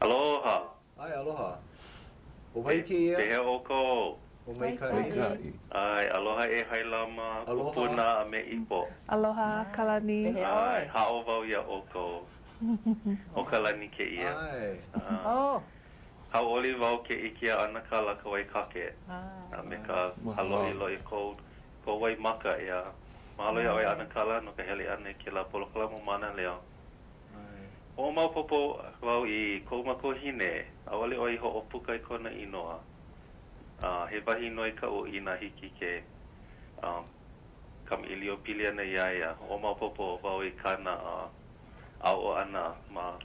Aloha. ʻAe, aloha. ʻO wai kēia? Pehea ʻoukou? O maikaʻi. Maikaʻi. ʻAe, aloha e Hailama, Kupuna a me Ipo. Aloha, Kalani. ʻAe, haʻo wau iā ʻoukou. ʻO Kalani kēia. ʻAe. Oh. Hauʻoli wau ke ʻike iā ʻAnakala Kawaikake a me ka hāloʻiloʻi kou kou waimaka, ʻeā. Mahalo iā ʻoe ʻAnakala no ka hele ʻana i kēlā polokalamu Mānaleo. Hoʻomaopopo wau i kou makuahine, ʻaʻole ʻoe i hoʻopuka i kona inoa. A he wahi noi kaʻu inā hiki ke kamaʻilio pili ana iā ia. Hoʻomaopopo wau i kāna aʻo ʻana ma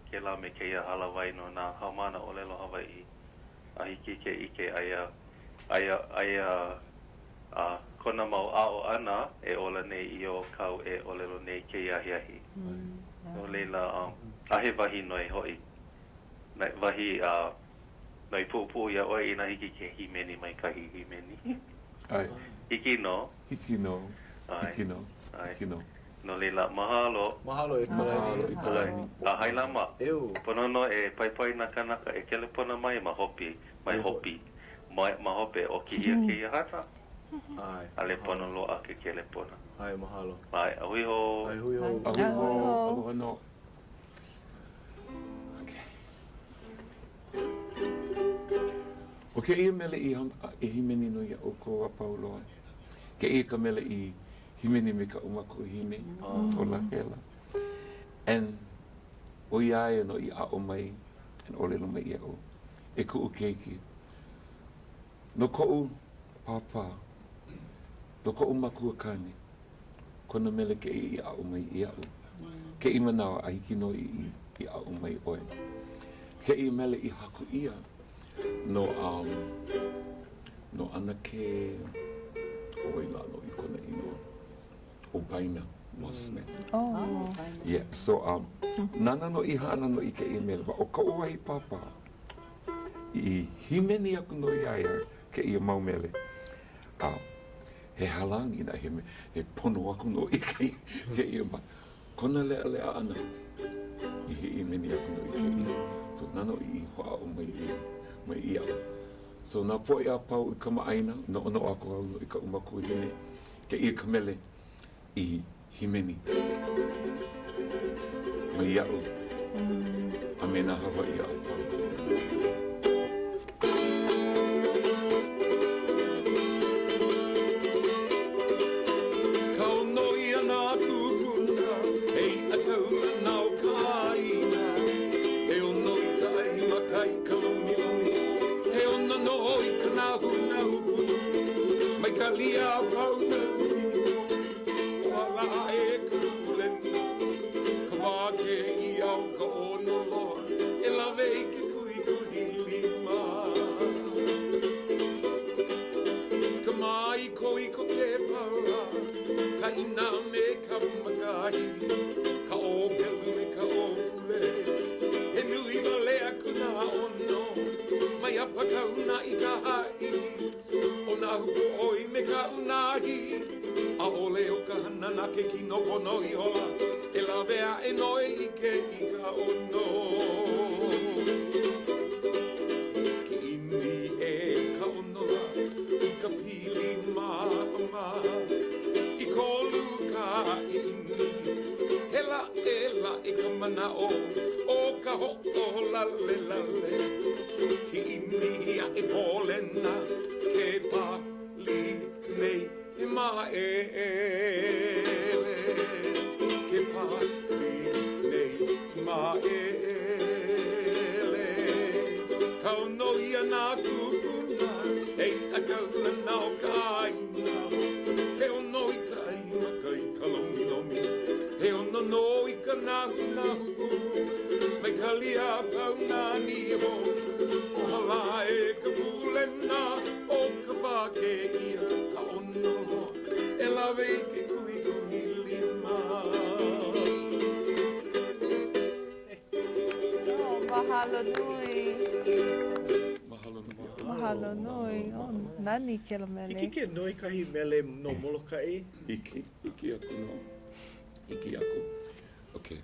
kēlā me kēia hālāwai no nā haumāna ʻōlelo Hawaiʻi a hiki ke ʻike aia, aia, aia a kona mau aʻo ʻana e ola nei i o kāu e ʻōlelo nei kēia ahiahi. No laila, a he wahi noi hoʻi, wahi a noi puʻupuʻu iā ʻoe inā hiki ke hīmeni mai kahi hīmeni. ʻAe. Hiki nō. Hiki nō. Hiki nō. Hiki nō. No laila, mahalo. Mahalo e Kalani. Mahalo i Kalani. A Hailama, pono nō e paipai nā kānaka e kelepona mai ma hope, mai hope, ma hope o kēia kēia hana. ʻAe. ʻAʻole pono loaʻa ke kelepona. ʻAe, mahalo. ʻAe, a hui hou. ʻAe, hui hou. A hui hou. Aloha nō. Okay. ʻO kēia mele i e hīmeni nō iā ʻoukou a pau loa. Kēia ka mele i hīmeni me kaʻu makuahine, ʻo Lakela. And ʻo iā ia nō i aʻo mai and ʻōlelo mai iaʻu, e kuʻu keiki, no koʻu pāpā, no koʻu makuakāne, kona mele kēia i aʻo mai iaʻu. Kēia manawa a hiki nō i aʻo mai ʻoe. Kēia mele i haku ʻia no um, no ʻAnakē, ʻo wai lā nō i kona inoa? ʻO Baina Mossman. Oh. Yeah, so um, nāna nō i hana nō i kēia mele. ʻO koʻu wahi pāpā, i hīmeni aku nō iā ia kēia mau mele. A he halani nā, he, he pono aku nō i kēia ma kona leʻaleʻa ʻana i hīmeni aku nō i kēia. So nāna nō i hoʻāʻo mai i, mai iaʻu. So nā poʻe a pau i kamaʻāina, noʻonoʻo aku au i kaʻu makuahine, kēia ka mele i hīmeni mai iaʻu a me nā Hawaiʻi a pau. Kau nō ia nā kūpuna, he iʻa kaulana o ka ʻāina. He ʻono i ka ʻai maka i ka lomilomi, he ʻono nō i ka nahunahu. Mai ka lia a pau nā niho, o hala aʻe ka pulena. Ka wā kēia o ka ʻono loa, e lawe i ke kuhikuhi lima. Ka māikoiko ke pala, ka ʻina me ka makahi, ka ʻōhelu me ka ʻōpule. He nui wale aku nā ʻono, mai ʻApakauna i ka Hāʻili, ʻo nā hupoʻoi me ka unahi. ʻAʻole ʻo ka hana na ke kino pono ihola, e lawe aʻe nō e ʻike i ka ʻono. Kiʻini ʻē ka ʻono lā i ka pili māmā, i kolu ka ʻiʻini, he laʻelaʻe ka manaʻo o ka hoʻolalelale. Kiʻini aʻe pōlena ke pali nei he māʻele. Ke pali nei he māʻele. Kau nō ia nā kūpuna, he iʻa kaulana o ka ʻāina. He ʻono i ka ʻai maka i ka lomilomi, he ʻono nō i ka nahunahu. Mai ka lia a pau nā niho, o hala aʻe ka pūlena, ʻo ka wā kēia ka ʻono loa, e lawe i ke kuhikuhi lima. Oh, mahalo nui. Mahalo nui. Mahalo nui. Oh, nani kēlā mele. Hiki ke noi kahi mele no Molokaʻi? Hiki, hiki aku nō. Hiki aku. Okay.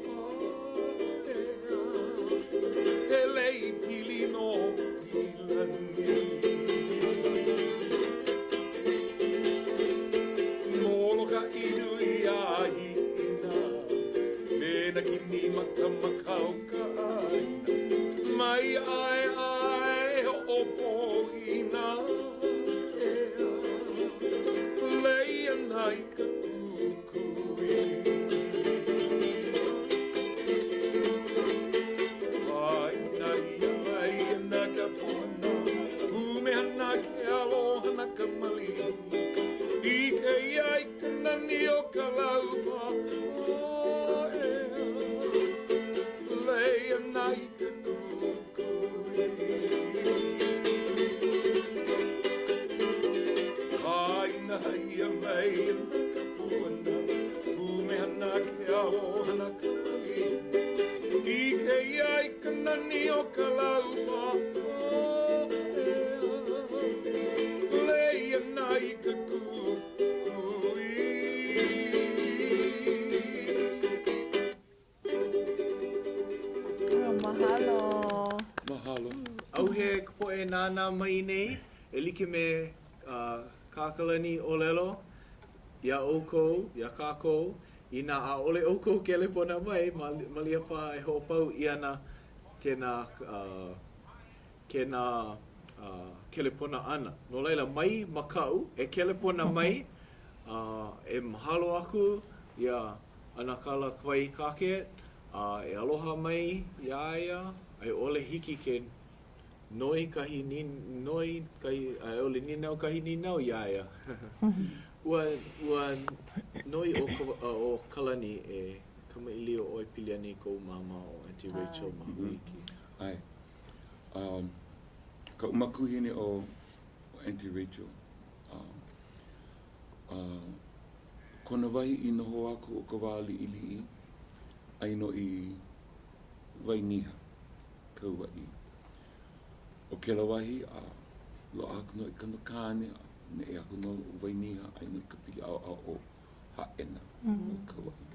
laupaʻa, ʻeā. He lei pili nō i lani. Molokaʻi nui a Hina, me nā kini makamaka o ka ʻāina, mai ʻaeʻae hoʻopoina, ʻeā. Lei ana i ka kukui. Haina ʻia mai ana ka puana, pumehana ke aloha na ka malihini. ʻIke ia i ka nani o ka laupaʻa, ʻeā. Lei ana i ka kukui. Haina ʻia mai ana ka puana, pumehana ke aloha na ka malihini. ʻIke ia i ka nani o ka laupaʻa, ʻeā. Lei ana i ka kukui. Oh, mahalo. Mahalo. ʻAuhea ka poʻe nānā mai nei e like me kā Kalani ʻōlelo iā ʻoukou, iā kākou, inā ʻaʻole ʻoukou kelepona mai, malia paha e hoʻopau ʻia ana kēnā kēnā kelepona ʻana. No laila, mai makaʻu, e kelepona mai, a e mahalo aku iā ʻAnakala Kawai Cockett, a e aloha mai iā ia, a i ʻole hiki ke noi kahi noi kahi, a i ʻole nīnau kahi nīnau iā ia. Ua, ua noi ʻo, ʻo Kalani e kamaʻilio ʻoe pili ana i kou māmā ʻo Aunty Rachel Mahuiki. ʻAe. Um, kaʻu makuahine ʻo Aunty Rachel. Um, uh, kona wahi i noho aku o ka wā liʻiliʻi, aia nō i Wainiha, Kauaʻi. ʻO kēlā wahi, a loaʻa aku nō i kona kāne, a neʻe aku nō ʻo Wainiha, aia nō i ka pili ʻaoʻao o Hāʻena, o Kauaʻi.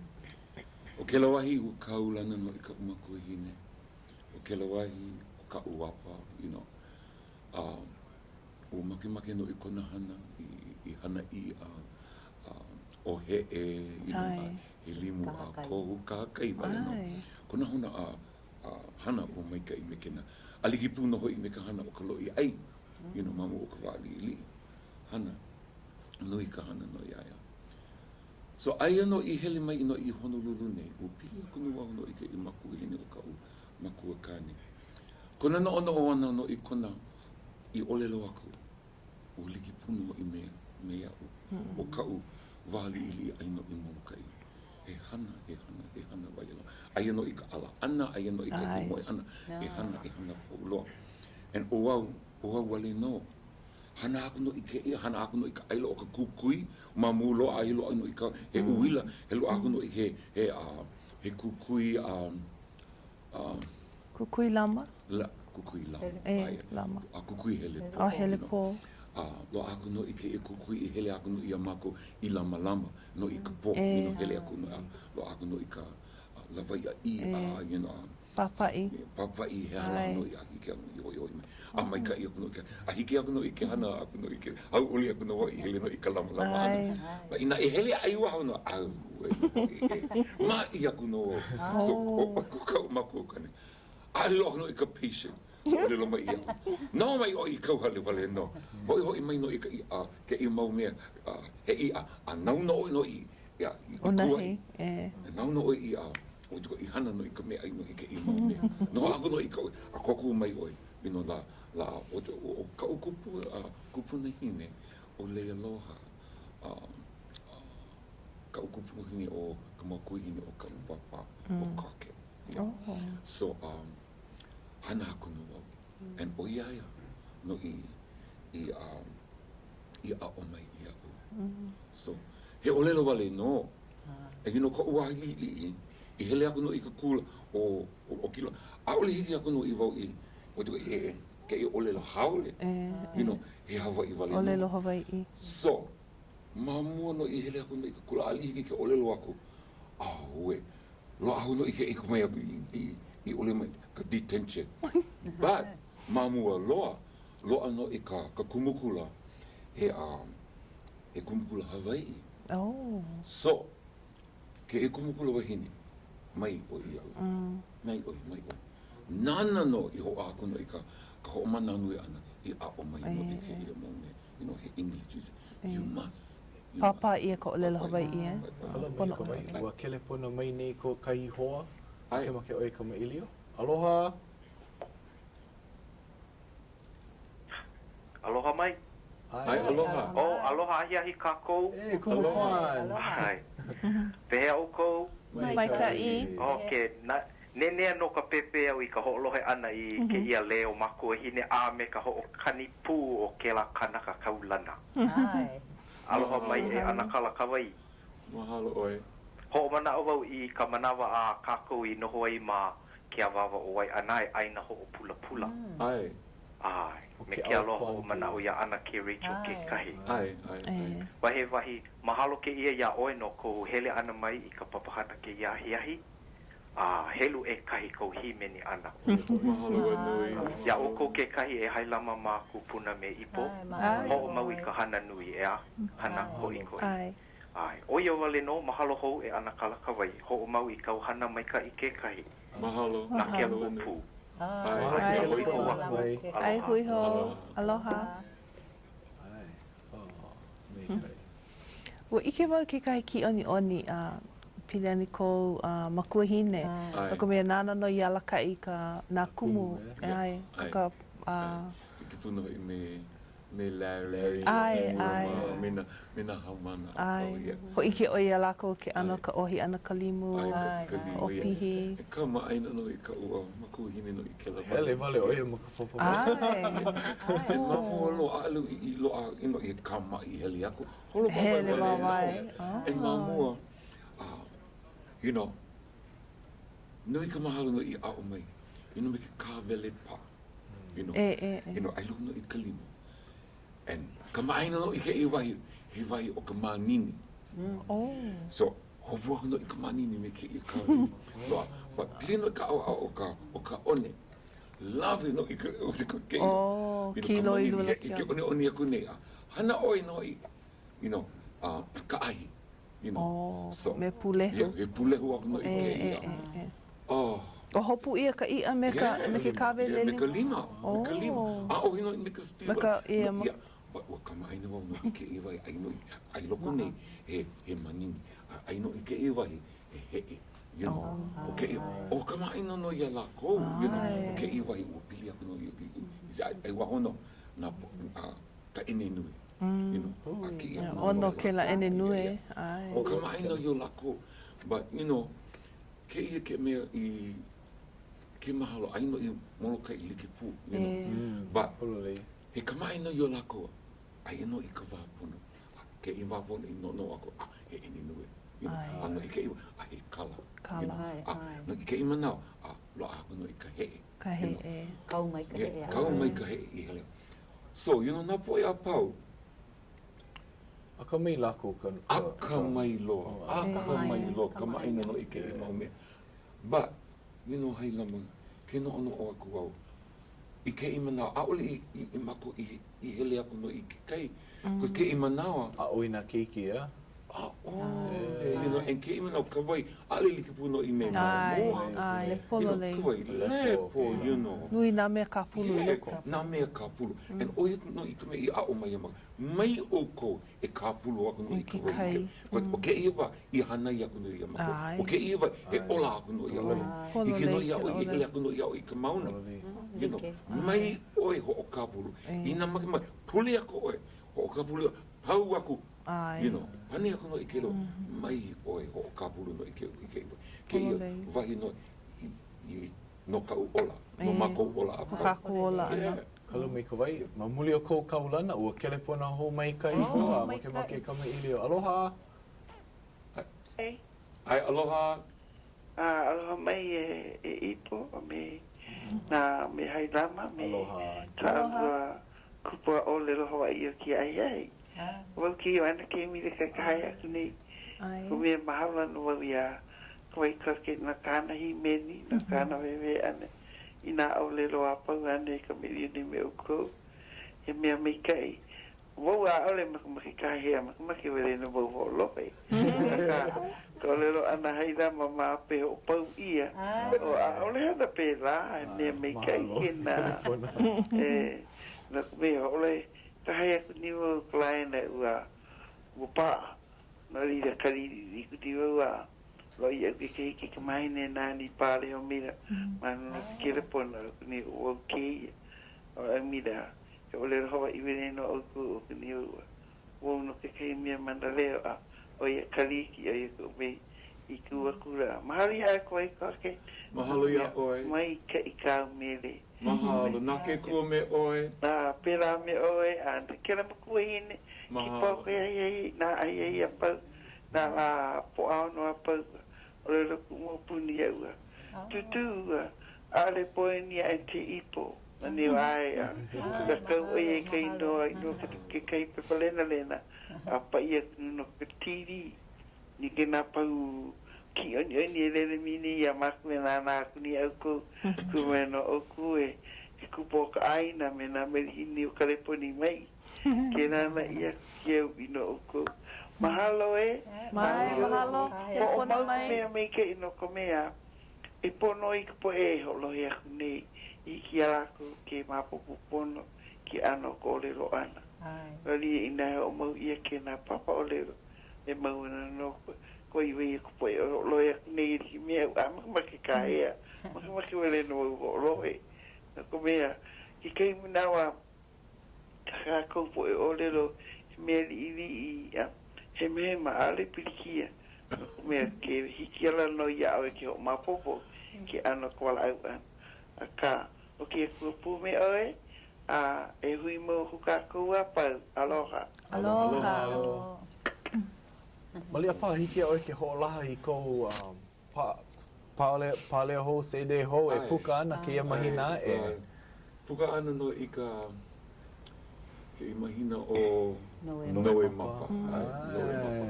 ʻO kēlā wahi, ua kaulana nō i kaʻu makuahine. ʻO kēlā wahi, ʻo kaʻu apa, you know, a ua makemake nō i kona hana, i hana iʻa, a ʻōheʻe, you know, a he limu a kohu kahakai wale nō. Kona hana a hana ua maikaʻi me kēnā. A like pū nō hoʻi me ka hana o ka loʻi ʻai, you know, ma mua o ka wā liʻiliʻi. Hana, nui ka hana nō iā ia. So aia nō i hele mai nō i Honolulu nei, ua pili aku nō wau nō i kēia makuahine o kaʻu makuakāne. Kona noʻonoʻo ʻana nō i kona i ʻōlelo aku, ua like pū nō hoʻi me, me iaʻu, ʻo kaʻu wā liʻiliʻi aia nō i Molokaʻi. He hana, he hana, he hana wale nō. Aia nō i ka ala ʻana, aia nō i ka hiamoe ʻana, he hana, he hana pau loa. And ʻo au, ʻo au wale nō. Hana aku nō i kēia, hana aku nō i ka ʻaila o ka kukui, ma mua loa a he loaʻa nō i ka, he uila, he loaʻa aku nō i he, he, he kukui, a, a. Kukui lama? La, kukui lama. E, lama. A kukui hele pō. A hele pō. A loaʻa aku nō i kēia kukui i hele aku nō iā mākou i lamalama nō i ka pō, you know, hele aku nō a loaʻa aku nō i ka lawaiʻa iʻa, you know, a. Pāpaʻi. Pāpaʻi, he aha lā nō i a hiki aku i hoʻihoʻi mai. A maikaʻi aku nō i ke, a hiki aku nō i ke hana aku nō i ke, hauʻoli aku nō hoʻi, hele nō i ka lamalama ʻana. A inā e hele a i waho nō, auē nō hoʻi e, maʻi aku nō au. So, ʻo kaʻu makuakāne, ʻaʻole loa aku nō i ka patient, ʻōlelo mai iaʻu, noho mai ʻoe i kauhale wale nō, hoʻihoʻi mai nō i ka iʻa, kēia mau mea, he iʻa, a nāu nō ʻoe nō i, i kuaʻi, nāu nō ʻoe i, i hana nō i ka meaʻai nō i kēia mau mea. Noho aku nō i ka, a kōkua mai ʻoe, you know, lā, lā, ʻo kaʻu kupua, kupunahine, ʻo Leialoha, kaʻu kupunahine ʻo ka makuahine o kaʻu pāpā, ʻo Crockett. Yeah. So, um, hana aku nō au. And ʻo ia ia nō i, i, um, i aʻo mai iaʻu. So, he ʻōlelo wale nō. A you know, koʻu wā liʻiliʻi, i hele aku nō i ka kula ʻo, ʻo Kilo, ʻaʻole hiki aku nō i wau i, e, kēia ʻōlelo haole, you know, he Hawaiʻi wale nō. ʻōlelo Hawaiʻi. So, ma mua nō i hele aku nō i ka kula, ʻaʻole hiki ke ʻōlelo aku, auē. Loaʻa hou nō i ke ʻike mai aku i ʻole mai ka detention. But, ma mua loa, loaʻa nō i ka ka kumu kula, he um, he kumu kula Hawaiʻi. Oh. So, kēia kumu kula wahine, mai ʻoe iaʻu. Mai ʻoe, mai ʻoe. Nāna nō i hoʻāʻo aku nō i ka ka hoʻomana nui ʻana i aʻo mai nō i kēia mau mea, you know, he English, you must. Pāpā ʻia ka ʻōlelo Hawaiʻi, e? Kala mai ka wai, ua kelepona mai nei ko kahi hoa, makemake ʻoe e kamaʻilio? Aloha! Aloha mai. ʻAe, aloha. Oh, aloha ahiahi kākou. E, Kumu Kwan. ʻAe. Pehea ʻoukou? Maikaʻi. Okay, na, Nenea nō ka pepeiao i ka hoʻolohe ʻana i kēia leo makuahine a me ka hoʻokani pū o kēlā kanaka kaulana. Aloha mai e ʻAnakala Kawai. Mahalo ʻoe. Hoʻomanaʻo wau i ka manawa a kākou i noho ai ma ke awāwa o Waiʻanae, ʻāina hoʻopulapula. ʻAe. ʻAe. Me ke aloha hoʻomanaʻo iā ʻAnakē Rachel kekahi. ʻAe, ʻae, ʻae. Wa he wahi mahalo kēia iā ʻoe no kou hele ʻana mai i ka papahana kēia ahiahi. A helu ʻekahi kou hīmeni ʻana. Mahalo a nui. Iā ʻoukou kekahi e Hailama mā kūpuna me Ipo, hoʻomau i ka hana nui, ʻeā, hana koʻikoʻi. ʻAe. ʻO ia wale nō, mahalo hou e ʻAnakala Kawai, hoʻomau i kau hana maikaʻi kekahi. Mahalo. Na ke Akua pū. ʻAe. E hui hou aku. ʻAe, hui hou. Aloha. Ua ʻike wau i kekahi kīʻoniʻoni a pili ana i kou makuahine, no ka mea nāna nō i alakaʻi i ka nā kumu, ʻae, o ka. Like pū nō hoʻi me me Larry, ʻae, ʻae, me nā me nā haumāna a pau, yeah. Hōʻike ʻoe iā lākou ke ʻano o ka ʻohi ʻana ka limu, ka ʻopihi. E kamaʻāina nō i kaʻu makuahine nō i kēlā wahi. Hele wale ʻo ia ma ka papa. ʻAe. E ma mua loa, ʻaʻole i loaʻa you know, i ka maʻi hele aku. Holo wāwae Hele wale nō. wāwae. E ma mua, you know, nui ka mahalo nō i aʻo mai, you know, me ke kāwele paʻa. You know, e, e, e. you know, ʻai loko nō i ka limu. And kamaʻāina nō i kēia wahi, he wahi o ka mānini. Oh. So, hopu aku nō i ka mānini me kēia kāwele. Loa, but pili nō i ka ʻaoʻao o ka, o ka one. Lawe nō i ka, i ka kēia. Oh, you know, ka kīloi mānini, lula i ke oneone aku nei. A hana ʻoe nō i, you know, uh, ka ʻai. You know, oh, so. Me pulehu. Yeah, he pulehu aku nō i E, kēia. e, e, e. Oh. O hopu ʻia ka iʻa me ka, Yeah, me ke kāwele yeah, me lima? ka lima, me ka lima. Oh. ʻAʻohe nō me ka spear. Me ka, yeah, No, yeah. Ua, ua kamaʻāina wau nō i kēia wahi, ʻai nō i, ʻai loko nei, he, he manini. A ʻai nō i kēia wahi, he heʻe. You know, o kēia, o kamaʻāina nō iā lākou, you know, o kēia wahi, ua pili aku nō i, i, i, i, i waho nō nā, a, ka ʻenenue. You know, a kiʻi aku nō ʻOno kēlā ʻenenue, ʻae. O kamaʻāina iā lākou, but, you know, kēia ke mea i ke mahalo, ʻai nō i Molokaʻi like pū, you know. But, he kamaʻāina iā lākou, aia nō i ka wā pono, a kēia wā pono i noʻonoʻo aku, a he ʻenenue, you know, a no i kēia wā, a he kala, you know, a no i kēia manawa, a loaʻa aku nō i ka heʻe. Ka heʻe. Kau mai ka heʻe. Kau mai ka heʻe i hele. So, you know, nā poʻe a pau, Akamai lākou ka. Akamai loa, akamai loa, kamaʻāina nō i kēia mau mea. But, you know, Hailama, ke noʻonoʻo aku au, i kēia manawa, ʻaʻole i, i, i mākou i, i hele aku nō i ke kai, cause kēia manawa. ʻAʻohe nā keiki, ʻeā? ʻAʻole, you know, and kēia manawa ka wai, ʻaʻole like pū nō i me ma mua. ʻAe, ʻae, pololei. You know, ka wai lepo, you know. Nui nā mea kāpulu i loko. Yeah, nā mea kāpulu. And ʻo ia nō i ka mea i aʻo mai iā mākou, mai ʻoukou e kāpulu aku nō i ka wai. I ke kai. ʻO kēia wā i hānai aku nō iā mākou. ʻO kēia wā e ola aku nō iā ʻoe. Hiki nō iā ʻoe i hele aku nō iā ʻoe i ka mauna. You know, mai ʻoe hoʻokāpulu. Inā makemake, pule aku ʻoe, hoʻokāpulu, pau aku, you know, pane aku nō i kēlā, mai ʻoe hoʻokāpulu nō i kēia wahi nō i no kaʻu ola, no mākou ola a pau. Ko kākou ola ʻana. Kala mai ka wai, ma muli o kou kaulana, ua kelepona hou mai kahi hoa a makemake e kamaʻilio. Aloha! ʻAe, aloha! Aloha mai e Ipo a me nā me Hailama me ka ʻalua kupua ʻōlelo Hawaiʻi o kēia ahiahi. Wau kēia ʻAnakē Mile Kaikahae aku nei. Ko mea mahalo ana wau iā. Kawaikake na kāna hīmeni, na kāna wēwē ʻana i nā ʻōlelo a pau āna e kamaʻilio nei me ʻoukou. He mea maikaʻi. Wau ʻaʻole makemake kāhea, makemake wale nō wau hoʻolohe. Akā, ka ʻōlelo ʻana hailama ma hope hoʻopau ʻia, ʻo ʻaʻole hana pēlā, he mea maikaʻi kēnā. E, no ka mea, hoʻolohe, kāhea aku nei wau i ka laena ua, ua paʻa. No laila, kali liʻiliʻi aku nei wau a loaʻa iaʻu kekahi kaikamahine nāna i pāleo maila ma luna o ke kelepona, ʻo aku nei ʻo wau kēia. ʻO ʻAumila, he ʻōlelo Hawaiʻi wale nō ʻoukou ʻo aku nei ua wau no kekahi mea mānaleo a ʻo ia Kaliki, ʻo ia koʻu mea i kū akula. Mahalo iā ʻoe Kawaikake. Mahalo iā ʻoe. Maikaʻi kāu mele. Mahalo. Na ke Akua me ʻoe. A pēlā me ʻoe, a na kēlā makuahine, kipa aku e ahiahi, nā ahiahi a pau, nā lā Pōʻaono a pau, ʻōlelo kuʻu moʻopuna iaʻu a tūtū ua, ʻaʻole poeni a Aunty Ipo, ma neo ʻae a ua kau ʻo ia i ka inoa i loko o kekahi pepa lenalena a paʻi aku no ka TV. Like nā pahu kīʻoniʻoni e lele mai nei iā mākou e nānā aku nei ʻoukou, kū mai nō ʻoukou e ke kupa o ka ʻāina me nā malihini o Kaleponi mai. Ke nānā ʻia aku ke au i no ʻoukou. Mahalo e! Mai, mahalo. Ke pono Hoʻomau ka mea maikaʻi no ka mea e pono ai ka poʻe e hoʻolohe aku nei i hiki iā lākou ke maopopo pono ke ʻano o ka ʻōlelo ʻana. Malia inā e hoʻomau ʻia kēnā papa ʻōlelo E mau ana nō koe i wai aku poʻe e hoʻolohe aku nei e like me aʻu, a makemake kāhea, makemake wale nō au hoʻolohe. No ka mea, kekahi manawa kā kākou poʻe ʻōlelo he mea liʻiliʻi a hemahema, ʻaʻole pilikia, no ka mea, ke hiki ala nō iā ʻoe ke hoʻomaopopo ke ʻano o ka walaʻau ʻana. Akā, ʻo ke Akua pū me ʻoe, A e hui mau aku kākou a pau. Aloha. Aloha. Malia paha hiki iā ʻoe ke hoʻolaha i kou pāleo hou, CD hou e puka ana kēia mahina aʻe. Puka ana nō i ka kēia mahina ʻo Nowemapa. Nowemapa.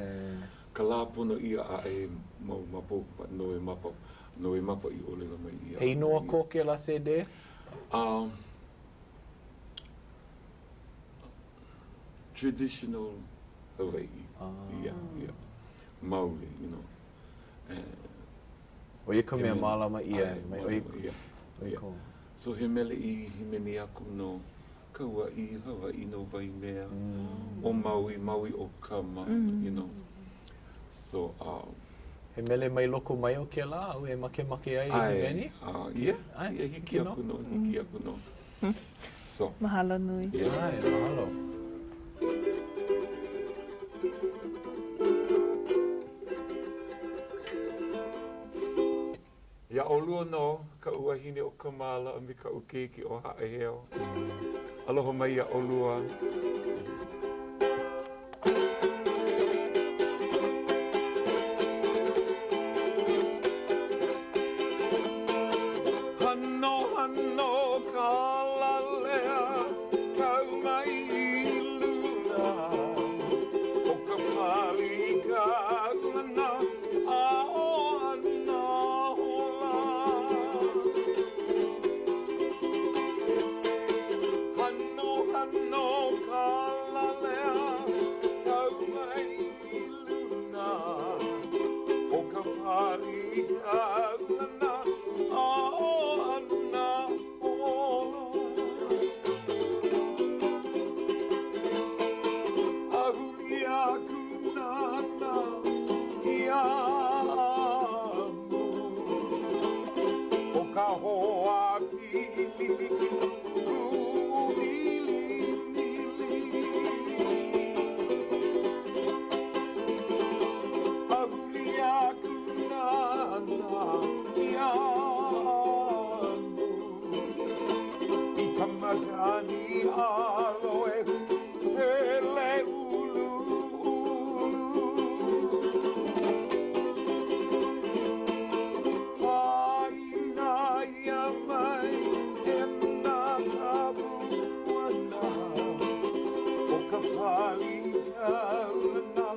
Ka lā pono ia aʻe mau ma Nowemapa. Nowemapa i ʻōlelo mai ʻia. He inoa ko kēlā CD? Um, traditional Hawaiʻi. Ah. Yeah, yeah. Maoli, you know. ʻO ia ka mea mālama ʻia. ʻAe, mālama ʻia. Yeah. So he mele i hīmeni aku no Kauaʻi, Hawaiʻi, no Waimea, ʻo Maui, Maui o Kama, you know. So, um. He mele mai loko mai o kēlā āu e makemake ai e hīmeni? ʻAe, yeah, yeah, hiki aku nō, hiki aku nō. So. Mahalo nui. Yeah. ʻAe, mahalo. Iā ʻolua nō, kaʻu wahine ʻo Kamala a me kaʻu keiki ʻo Haʻaheo. Aloha mai iā ʻolua. Hanohano kalalea kau mai i luna o ka pali kaulana aʻo Anahola. Hanohano kalalea kau mai i luna o ka pali kaulana aʻo Anahola. A huli aku nānā iā Amu ʻo ka hoa pili kūmilimili. A huli aku nānā iā Amu i ka makani aloehu hele ʻuluʻulu. Pāʻina ʻia mai e nā kapu ʻana o ka pali kaulana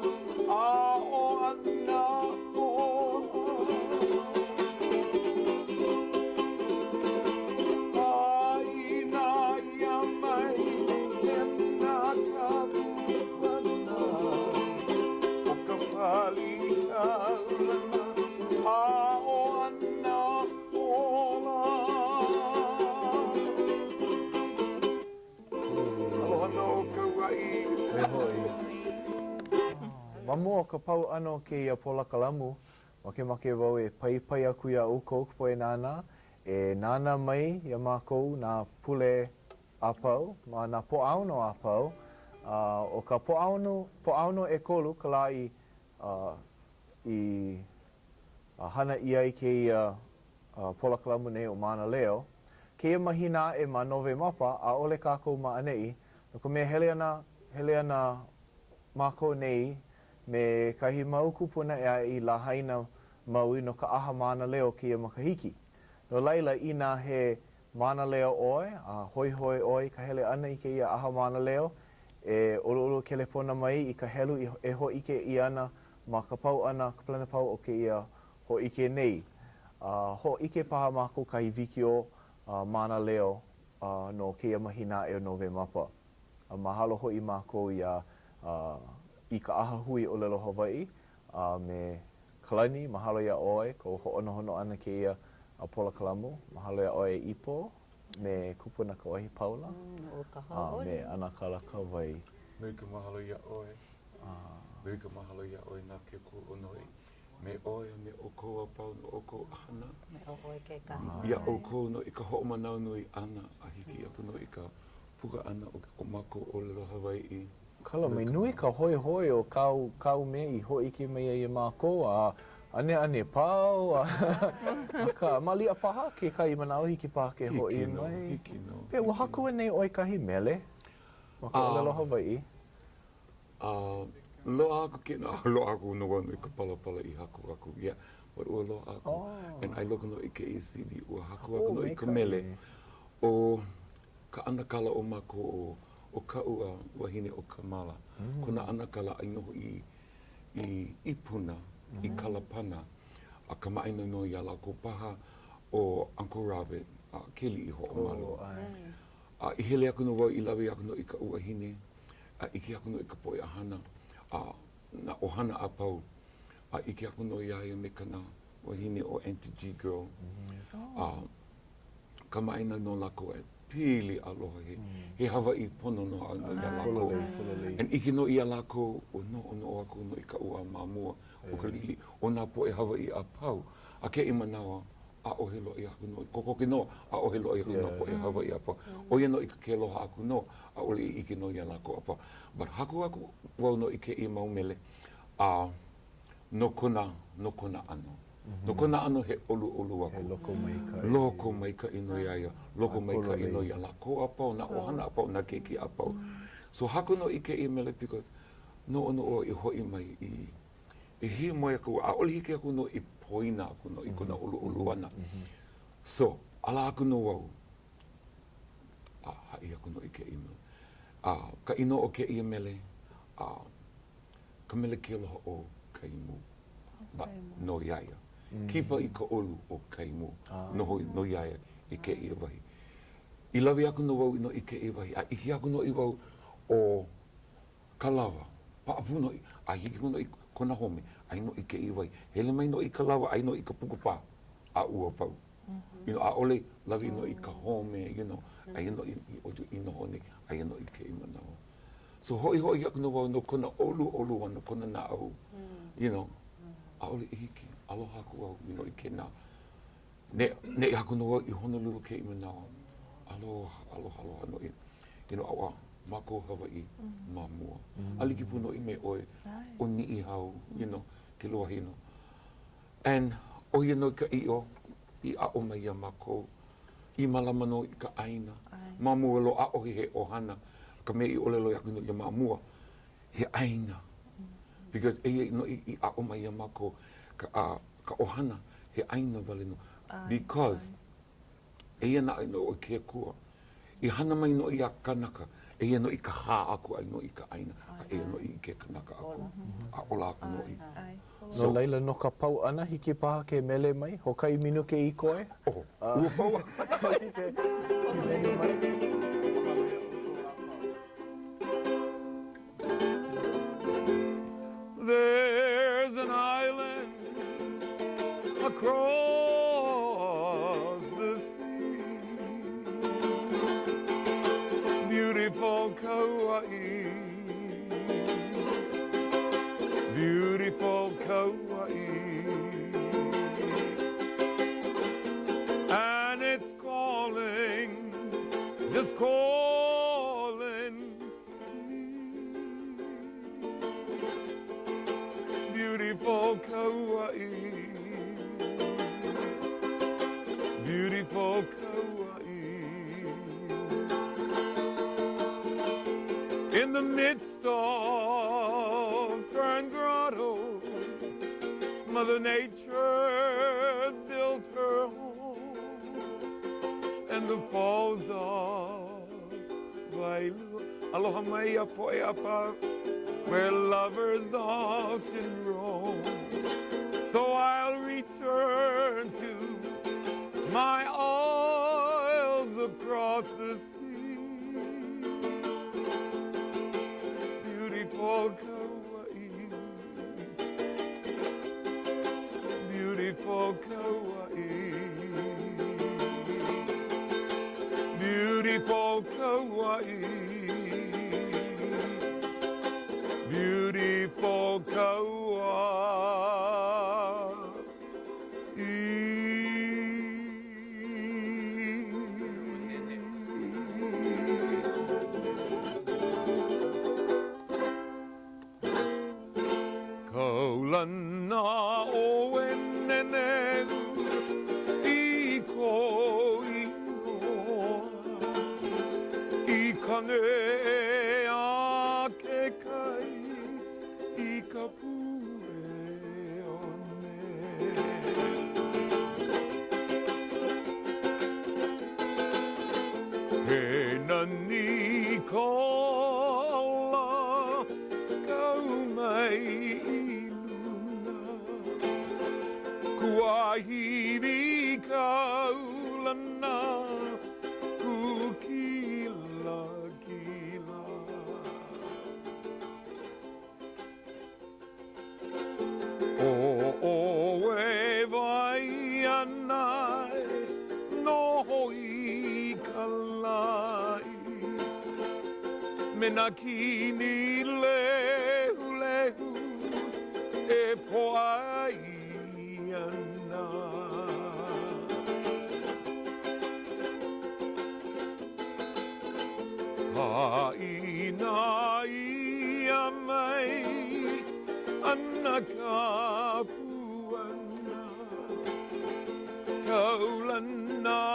aʻo Anahola. mua o ka pau ʻana o kēia polokalamu, makemake wau e paipai aku iā ʻoukou ka poʻe nānā, e nānā mai iā mākou nā pule a pau, ma nā Pōʻaono a pau, a ʻo ka Pōʻaono, Pōʻaono ʻekolu ka lā i, i hana ʻia ai kēia polokalamu nei ʻo Mānaleo. Kēia mahina aʻe ma Nowemapa, ʻaʻole kākou ma ʻaneʻi, no ka mea hele ana, hele ana mākou nei me kahi mau kūpuna ʻē aʻe i Lahaina, Maui no ka ʻAha Mānaleo kēia makahiki. No laila, inā he mānaleo ʻoe a hoihoi ʻoe i ka hele ʻana i kēia ʻaha mānaleo, e ʻoluʻolu kelepona mai i ka helu e hōʻike ʻia ana ma ka pau ʻana, ka palena pau o kēia hōʻike nei. A hōʻike paha mākou kahi wikiō mānaleo no kēia mahina aʻe o Nowemapa. A mahalo hoʻi mākou iā i ka ʻAhahui ʻŌlelo Hawaiʻi a me Kalani, mahalo iā ʻoe, kou hoʻonohonoho ʻana kēia polokalamu. Mahalo iā ʻoe e Ipo, me Kupuna Kawahi Paula, a me ʻAnakala Kawai. Nui ka mahalo iā ʻoe. Nui ka mahalo iā ʻoe na ke kūʻonoe. Me ʻoe a me ʻoukou a pau no ʻoukou hana. Me ʻoe kekahi. Iā ʻoukou nō i ka hoʻomanawanui ʻana a hiki aku nō i ka puka ʻana o ko mākou ʻōlelo Hawaiʻi. Kala mai, nui ka hoihoi o kāu, kāu mea i hōʻike mai ai iā mākou, a ʻaneʻane pau, a, akā, maliʻa paha kekahi manawa hiki paha ke hoʻi mai. Hiki nō, hiki nō. Pehea, ua haku anei ʻoe kahi mele ma ka ʻōlelo Hawaiʻi? A loaʻa aku kēnā, loaʻa aku nō wau i ka palapala i haku aku, yeah, but ua loaʻa aku. And i loko nō i kēia CD, ua haku aku nō i ka mele ʻo ka ʻanakala o mākou ʻo, ʻo kaʻu wahine ʻo Kamala, kona ʻanakala i noho i, i, i Puna, i Kalapana, a kamaʻāina nō iā lākou paha ʻo Uncle Robert, a Keliʻihoʻomalu. A i hele aku nō wau i lawe aku nō i kaʻu wahine, a ʻike aku nō i ka poʻe ʻohana, a nā ʻohana a pau, a ʻike aku nō iā ia me kana wahine ʻo Auntie G-Girl, a kamaʻāina nō lākou e pili aloha he, he Hawaiʻi pono nō a nō iā lākou. And ʻike nō iā lākou, ua noʻonoʻo aku nō i kaʻu wā ma mua o ka liʻiliʻi, o nā poʻe Hawaiʻi a pau, a kēia manawa, ʻaʻohe loaʻa aku nō, kokoke nō, ʻaʻohe loaʻa aku nā poʻe Hawaiʻi a pau. ʻO ia nō i ka ke aloha aku nō, ʻaʻole i ʻike nō iā lākou a pau. But haku aku wau nō i kēia mau mele, a no kona, no kona ʻano. No kona ʻano he ʻoluʻolu aku. He lokomaikaʻi. Lokomaikaʻi nō iā ia, lokomaikaʻi nō iā lākou a pau, nā ʻohana a pau, nā keiki a pau. So haku nō i kēia mele because noʻonoʻo i hoʻi mai i I hiamoe aku, ʻaʻole hiki aku nō i poina aku nō i kona ʻoluʻolu ʻana. So, ala aku nō wau a haʻi aku nō i kēia mele. A ka inoa o kēia mele, a ka mele ke aloha o Kaimu. But no iā ia. Kipa i ka ʻolu o Kaimu. Noho nō iā ia i kēia wahi. I lawe aku nō wau i kēia wahi, a ʻike aku nō i wau ʻo Ka lawa, paʻapū nō i, a hiki nō i kona home, ai nō i kēia wahi. Hele mai nō i ka lawa, ai nō i ka puka pā, a ua pau. You know, ʻaʻole lawe nō i ka home, you know, aia nō i, i, i noho nei, aia nō i kēia manawa. So hoʻihoʻi aku nō wau no kona ʻoluʻolu a no kona naʻau, you know, ʻaʻole i hiki, aloha aku au, you know, i kēnā. Ne, neʻe aku nō au i Honolulu kēia manawa. Aloha, aloha, aloha nō i, you know, a mākou Hawaiʻi ma mua. A like pū nō i me ʻoe, ʻo Niʻihau, you know, ke wahi nō. And ʻo ia nō ka ʻiʻo i aʻo mai iā mākou i mālama nō i ka ʻāina. Ma mua loa, ʻaʻohe he ʻohana, ka mea i ʻōlelo aku nō ia ma mua, he ʻāina. Because eia nō i aʻo mai iā mākou ka, uh, ka ʻohana, he ʻāina wale nō. Because, eia naʻe nō ʻo ke Akua, i hana mai nō iā kanaka, eia nō i ka hā aku ai nō i ka ʻāina, a eia nō i ke kanaka aku, a ola aku nō i. No laila, no ka pau ʻana, hiki paha ke mele mai, hoʻokahi minuke i koe? Oh, ua pau. Hiki ke mele mai. There's an island across the sea Beautiful Kauai. Just calling me. Beautiful Kauai. Beautiful Kauai. In the midst of Fern Grotto, Mother Nature built her home, and the falls of Wailua. Aloha mai a poʻe a pau, where lovers often roam. So I'll return to my isles across the sea. Beautiful Kauai. Beautiful Kauai. Beautiful Kauai. Beautiful Kauai. Kaulana ʻo Enenehu i kou inoa, I ka neʻe a ke kai i ka pue one. He nani ka ola kau mai i luna, Kuahiwi kaulana kū kilakila. ʻO ʻoe Waiʻanae noho i ka laʻi Me nā kini lehulehu e pōʻai ana. Haʻina ʻia mai ana ka puana, kaulana.